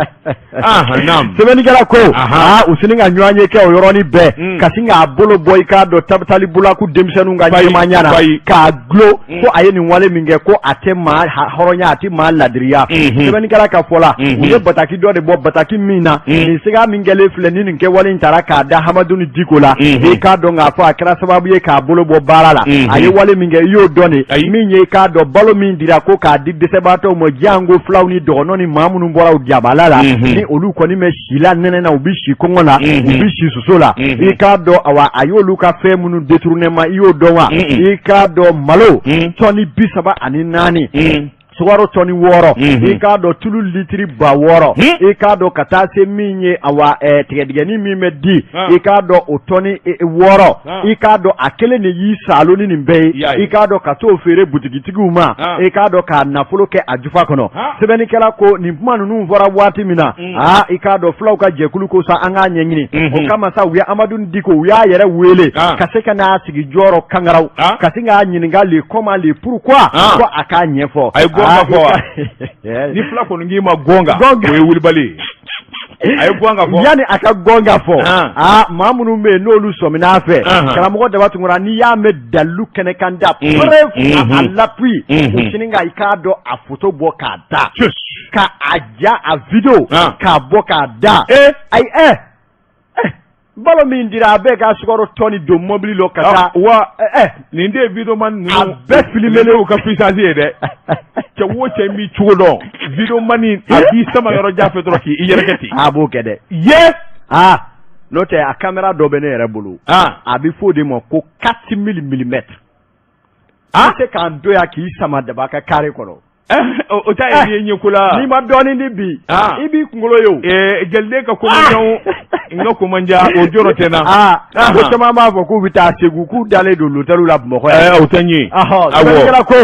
Naam. Sɛbɛnnikɛla ko aa u sini ka ɲɔgɔn ye kɛ o yɔrɔnin bɛɛ, ka sin k'a bolo bɔ i k'a dɔn Tabitali Bulaku denmisɛnninw ka ɲɛmaaya na k'a dulon ko a ye nin wale min kɛ, ko a tɛ maa hɔrɔnya, a tɛ maa ladiriya. Sɛbɛnnikɛla ka fɔ la, u ye bataki dɔ de bɔ, bataki min na nin siga min kɛlen filɛ ni nin kɛwale in taara k'a da Hamaduni Diko la, i k'a dɔn k'a fɔ a kɛra sababu ye k'a bolo bɔ baara la. A ye wale min kɛ, i y'o dɔn de, min ye i k'a dɔn balo min dira ko k'a di dɛsɛbaatɔw ma, janko fulaw ni dɔgɔnɔ ni maa minnu bɔra u jabala la, ni olu kɔni bɛ si la nɛnɛ na, u bɛ si kɔngɔ la, u bɛ si soso la, i k'a dɔn awa a y'olu ka fɛn minnu détourné ma, i y'o dɔn wa? I k'a dɔn malo tɔni 34, sukaro tɔni 6, i k'a dɔn tulu litiri 6000, i k'a dɔn ka taa se min ye awa tigɛdigɛni min bɛ di, i k'a dɔn o tɔni 6, i k'a dɔn a kelen de y'i saalo ni nin bɛɛ ye, i k'a dɔn ka t'o feere butigitigiw ma, i k'a dɔn k'a nafolo kɛ a jufa kɔnɔ. Sɛbɛnnikɛla ko nin kuma ninnu fɔra waati min na, aa i k'a dɔn fulaw ka jɛkulu ko sa an k'a ɲɛɲini. O kama sa u ye Amadu Diko, u y'a yɛrɛ wele ka se ka n'a sigi jɔyɔrɔ kangaraw, ka se k'a ɲininka le comment, le pourquoi, ko a k'a ɲɛfɔ. A ye gɔnga fɔ wa? Ni fula kɔni k'i ma gɔnga, o ye wulibali ye. A ye gɔnga fɔ. Yanni a ka gɔnga fɔ, aa maa minnu bɛ yen n'olu sɔmina a fɛ, karamɔgɔ Daba Tunkara, n'i y'a mɛn dalilu kɛnɛ kan da, preuve à l'appui, u sini ka i k'a dɔn a photo bɔ k'a da, ka a ja a vidéo k'a bɔ k'a da. Ayi balo min dira a bɛɛ ka sukaro tɔni don mɔbili lɔ ka taa. Wa nin de ye videoman ninnu a bɛɛ filmelen u ka puissance ye dɛ. Cɛ wo cɛ b'i cogo dɔn, videoman a b'i sama yɔrɔ jan fɛ dɔrɔn k'i yɛrɛkɛ ten. A b'o kɛ dɛ. Ye. Aa n'o tɛ a caméra dɔ bɛ ne yɛrɛ bolo. A bɛ f'o de ma ko 4000 millimètres. A bɛ se k'an don yan k'i sama daba ka carré kɔnɔ. O ta ye ɲɛ ko la. N'i ma dɔɔnin di bi, i b'i kunkolo ye o. Jeliden ka comédien N ka ko man diya, o jɔrɔ tɛ n na. Aa, ko caman b'a fɔ k'u bɛ taa Segu, k'u dalen don l'hôtel la Bamakɔ yan. O tɛ n ye. Sɛbɛnnikɛla ko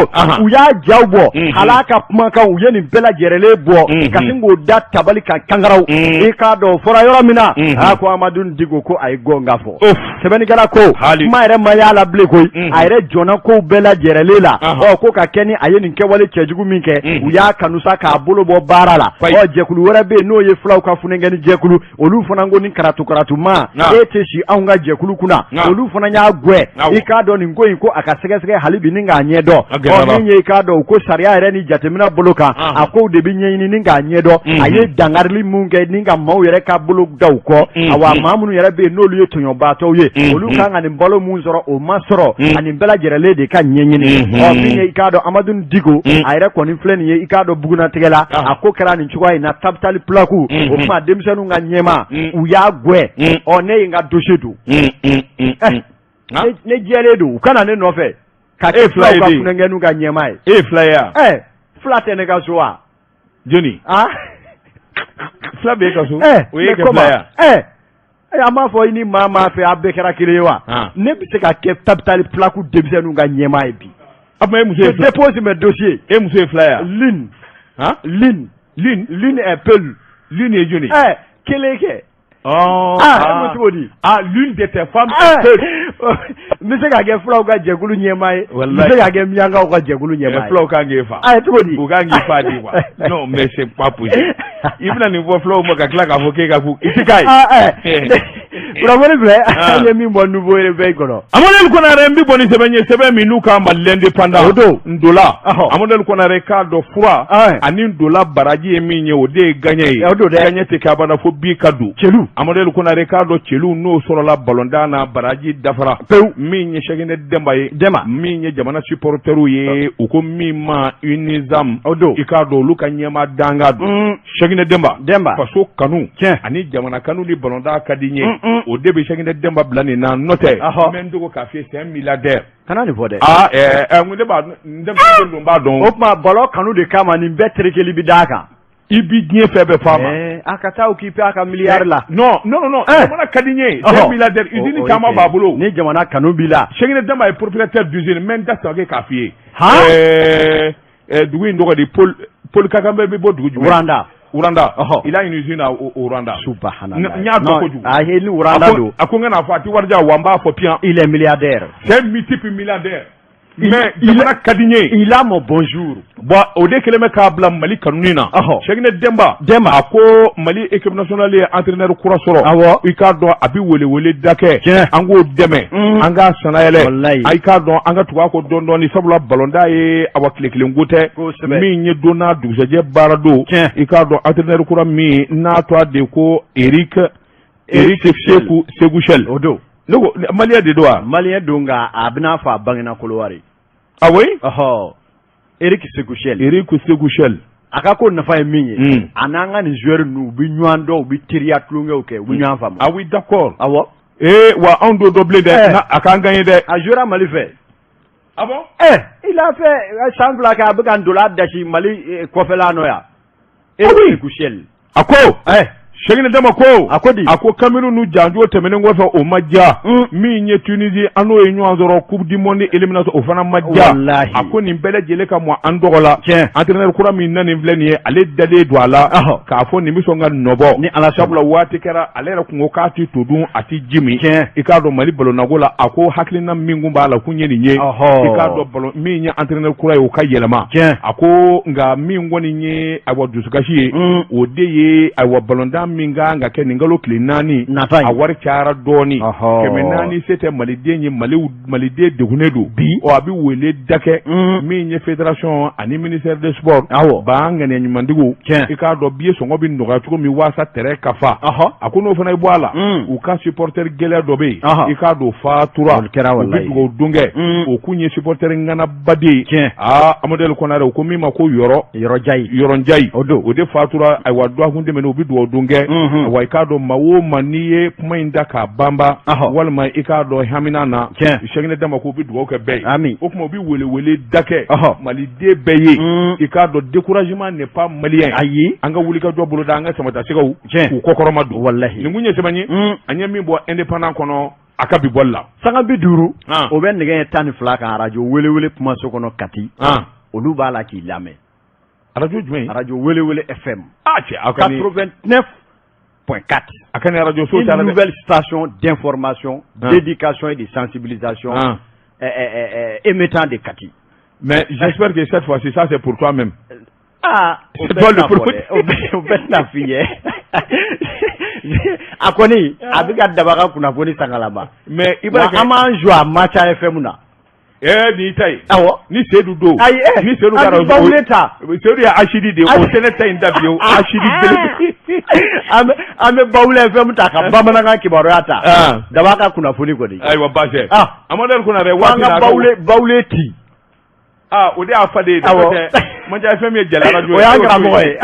u y'a jaw bɔ, hal'a ka kumakan, u ye nin bɛɛ lajɛrɛlen bɔ ka sin k'o da tabali kan kankaraw. I k'a dɔn o fɔra yɔrɔ min na, aa, ko Amadu Diko ko a ye gɔnga fɔ. Sɛbɛnnikɛla ko kuma yɛrɛ ma y'a la bilen koyi, a yɛrɛ jɔnna kow bɛɛ lajɛrɛlen la. Ɔ, ko ka kɛ ni a ye nin kɛwale cɛjugu min kɛ, u y'a kanu sa k'a bolo bɔ baara la. Ɔ, jɛkulu wɛrɛ bɛ yen, n'o ye fulaw ka funankɛni jɛkulu, olu fana ko ni karatu karatu ma, e tɛ si anw ka jɛkulu kunna. Olu fana y'a gɛn. I k'a dɔn nin ko in, ko a ka sɛgɛsɛgɛ hali bi ni k'a ɲɛdɔn. Ɔ, min ye, i k'a dɔn, u ko sariya yɛrɛ ni jateminɛ bolo kan, a kow de bɛ ɲɛɲini ni k'a ɲɛdɔn, a ye dankarili mun kɛ ni ka maaw yɛrɛ ka bolo da u kɔ. Awa, maa minnu yɛrɛ bɛ yen, n'olu ye tɔɲɔbaatɔw ye, olu kan ka nin balo mun sɔrɔ, o ma sɔrɔ, ani bɛɛ lajɛrɛlen de ka ɲɛɲini. Ɔ, min ye, i k'a dɔn, Amadu Diko, a yɛrɛ kɔni filɛ nin ye, i k'a dɔn, bugunatigɛ la, a ko kɛra nin cogoya in na. Tabital Pulaaku, o tuma denmisɛnninw ka ɲɛmaa, u y'a gɛn. Ɔ, ne ye n ka dossier don, ne jɛlen don, u ka na ne nɔfɛ ka kɛ fulaw ka funankɛninw ka ɲɛmaa ye. E ye fula ye wa? Ɛ, fula tɛ ne ka so wa? Jɔni? Ah, fula b'e ka so? O ye kɛ fula ye wa? Ɛ, an b'a fɔ i ni maa maa fɛ, a bɛɛ kɛra kelen ye wa? Ne bɛ se ka kɛ Tabital Pulaaku denmisɛnninw ka ɲɛmaa ye bi. A tuma e muso ye fila? Je dépose mes dossiers. E muso ye fula ye wa? L'une. Han? L'une. L'une. L'une est Peul. L'une ye jɔni? Ɛ, kelen kɛ. Oh, ah, e ko cogo di? Ah, l'une de tes femmes est Peul. N bɛ se ka kɛ fulaw ka jɛkulu ɲɛmaa ye. N bɛ se ka kɛ miyankaw ka jɛkulu ɲɛmaa ye. Fulaw kan k'e fa. Ah, cogo di? U kan k'i fa di quoi. Non, mais c'est pas possible. I bɛna nin fɔ fulaw ma ka tila k'a fɔ k'e ka ku i tɛ k'a ye. Ah, kunnafoni filɛ, an ye min bɔ Nouveau Réveil kɔnɔ. Amadu Konare, n bɛ bɔ ni sɛbɛn ye, sɛbɛn min n'u k'a ma L'Indépendant. O don. Ndola. Amadu Konare, k'a dɔn fura ani ndola baraji ye min ye, o de ye gaɲɛ ye. O don dɛ. Gaɲɛ tɛ kɛ abada fo bi ka don. Celu. Amadu Konare, k'a dɔn celu n'o sɔrɔla balontan na, baraji dafara. Pewu. Min ye Sɛkinɛ Dɛnba ye. Dɛnba. Min ye jamana supporteriw ye, u ko min ma UNISAM. O don. I k'a dɔn olu ka ɲɛmaa dankan don. Sɛkinɛ Dɛnba. Dɛnba. Faso kanu. Tiɲɛ. Ani jamana kanu ni balontan ka di n ye. O de bɛ Sɛkinɛ Dɛnba bila nin na, n'o tɛ. N bɛ n dogo k'a f'i ye, c'est un milliardaire. Kana nin fɔ dɛ. Aa, ɛɛ, ne b'a n denmisɛnnin don, n b'a dɔn. O tuma ballon kanu de kama nin bɛɛ terekeli bɛ d'a kan. I bi diɲɛ fɛn bɛɛ f'a ma. A ka taa occuper a ka milliard la. Non, non, non, jamana ka di n ye. C'est un milliardaire, usine caman b'a bolo. Ni jamana kanu b'i la. Sɛkinɛ Dɛnba ye propriétaire d'usine, n bɛ n da sɔgɔ k'a f'i ye. Han? Ɛɛ, dugu in tɔgɔ di? Paul Kagame bɛ bɔ dugu jumɛn? Rwanda. Rwanda. Il a une usine au Rwanda. Subhanallah. N y'a dɔn kojugu. A ni Rwanda don. A ko n kana fɔ, a tɛ wari di yan wa, n b'a fɔ piyan. Il est milliardaire. C'est un multiple milliardaire. Mais jamana ka di n ye. Il a mon bonjour. Bon, o de kɛlen bɛ k'a bila Mali kanuni na. Sɛkinɛ Dɛnba. Dɛnba. A ko Mali équipe nationale ye entraîneur kura sɔrɔ. Awɔ. I k'a dɔn a bɛ welewele da kɛ. Tiɲɛ. An k'o dɛmɛ. An k'a sannayɛlɛ. Walayi. I k'a dɔn an ka tugu a kɔ dɔɔni dɔɔni, sabula balontan ye awa tile kelen ko tɛ. Kosɛbɛ. Min ye don n'a dugusɛjɛ baara don. Tiɲɛ. I k'a dɔn entraîneur kura min n'a tɔgɔ de ko Eric Sekou Sékou Chelle. O don. Ne ko malien de don wa? Malien don, nka a bɛna fɔ a bangena Kolowari. Ah oui? Ɔhɔ. Eric Sékou Chelle. Eric Sékou Chelle. A ka ko nafa ye min ye, a n'an ka nin joueur ninnu, u bɛ ɲɔgɔn dɔn, u bɛ teriya tulonkɛw kɛ, u bɛ ɲɔgɔn faamu. Ah oui, d'accord. Awɔ. Ee wa, anw t'o dɔn bilen dɛ, a k'an gagné dɛ. A jouera Mali fɛ. Ah bon? Eh, il a fait san 2 kɛ, a bɛ ka ndola dasi Mali kɔfɛla nɔ yan. Eric Sékou Chelle. A ko. Sɛkinɛ Dɛnba ko. A ko di? A ko Cameroun n'u janjo tɛmɛnen kɔfɛ, o ma diya. Min ye Tunisie, an n'o ye ɲɔgɔn sɔrɔ Coupe du monde éliminatoire, o fana ma diya. Walahi. A ko nin bɛɛ lajɛlen ka mɔ an tɔgɔ la. Tiɲɛ. Entraîneur kura min na nin filɛ nin ye, ale dalen don a la. K'a fɔ nin bɛ sɔn ka nɔbɔ. Ni Ala sɔnna. Sabula waati kɛra, ale yɛrɛ kun ko k'a ti to dun, a ti ji min. Tiɲɛ. I k'a dɔn Mali balonnako la, a ko hakilina min kun b'a la kun ye nin ye. I k'a dɔn ballon min ye entraîneur kura ye, o ka yɛlɛma. Tiɲɛ. A ko nka min kɔni ye ayiwa dusukasi ye, o de ye ayiwa balontan min kan ka kɛ nin kalo tile 4 nata, a wari cayara dɔɔnin. 400 se tɛ maliden ye, maliden degunnen don bi. Ɔ, a bɛ wele da kɛ min ye fédération ani ministère des sports. Ba ŋaniya ɲumantigiw, Tiɲɛ. I k'a dɔn billet sɔngɔ bɛ nɔgɔya cogo min waasa terrain ka fa. A ko n'o fana ye bɔ a la, u ka supporter gɛlɛya dɔ bɛ yen. I k'a dɔn fatura, O kɛra u bɛ walayi. dugawu don kɛ. O kun ye supporter ŋanabaden ye. Tiɲɛ. Aa, Amadu Konare, u ko min ma ko Yɔrɔ Yɔrɔ Jayi. Yɔrɔ Jayi. O don. O de fatura ayiwa dɔgɔkun tɛmɛnen, u bɛ dugawu don kɛ. kɛ. Wa i k'a dɔn, maa o maa n'i ye kuma in da k'a banba walima i k'a dɔn hamina na, Sɛkinɛ Dama ko u bɛ dugawu kɛ bɛɛ ye. Ami. O tuma u bɛ welewele da kɛ Maliden bɛɛ ye. I k'a dɔn, découragement n'est pas malien. Ayi. An ka wulikajɔ boloda, an ka samatasɛgɛw k'u kɔkɔrɔma don. Walahi. Nin kun ye sɛbɛn ye an ye min bɔ Indépendant kɔnɔ a ka bi bɔli la. Sanga 50, o bɛ nɛgɛ 12 kan, arajo Welewele kumaso kɔnɔ Kati. Olu b'a la k'i lamɛn. Arajo jumɛn? Arajo Welewele FM. Ah cɛ, aw ka nin 89.4. A ka nin arajo so. Une nouvelle station d'information, d'éducation et de sensibilisation émettant de Kati. Mais j'espère que cette fois-ci, ça c'est pour toi-même. Ah, c'est toi le pro. O bɛ tɛna f'i ye. A kɔni a bɛ ka Daba ka kunnafoni sangalaba. Mais i b'a kɛ, an b'an jɔ a Maca FM na. Eh, n'i ta ye. Awɔ. Ni Seydou don. Ayi eh. Ni Seydou ka an bɛ Bawule ta. Seydou ye Asidi de ye, o tɛ ne ta in da fiyewu. Asidi belebele. An bɛ Bawule FM ta ka bamanankan kibaruya ta. Daba ka kunnafoni kɔni. Ayiwa, baasi tɛ. Ah. Amadu Konare waati. An ka Bawule ci. Ah, o de y'a fa de ye. Awɔ. Mandiya FM ye jala radio ye. O y'an karamɔgɔ ye.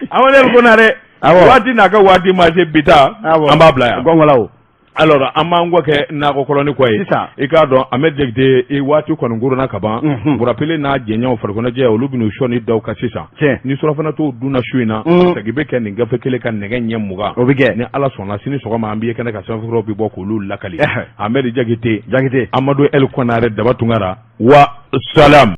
Amadu Konare. Awɔ. Waati n'a ka waati ma se bi ta. Awɔ. An b'a bila yan. Gɔngɔlaw. Alors an b'an kɔ kɛ nakɔ kɔlɔni kɔ ye. Sisan. I k'a dɔn, Ahmed Jakite, i waati kɔni koronna ka ban. Burapele n'a jɛɲɔgɔnw farikɔnɔjɛ, olu bɛn'u sɔnni da u kan sisan. Tiɲɛ. Ni surafana t'o dunna su in na. Segin bɛ kɛ nin gafe kelen ka nɛgɛ ɲɛ 20. O bɛ kɛ. Ni Ala sɔnna, sini sɔgɔma an b'i ye kɛnɛ kan, sanfɛfuraw bɛ bɔ k'olu lakali. Ahmed Jakite. Jakite. Amadu El Konare Daba Tunkara wa salam.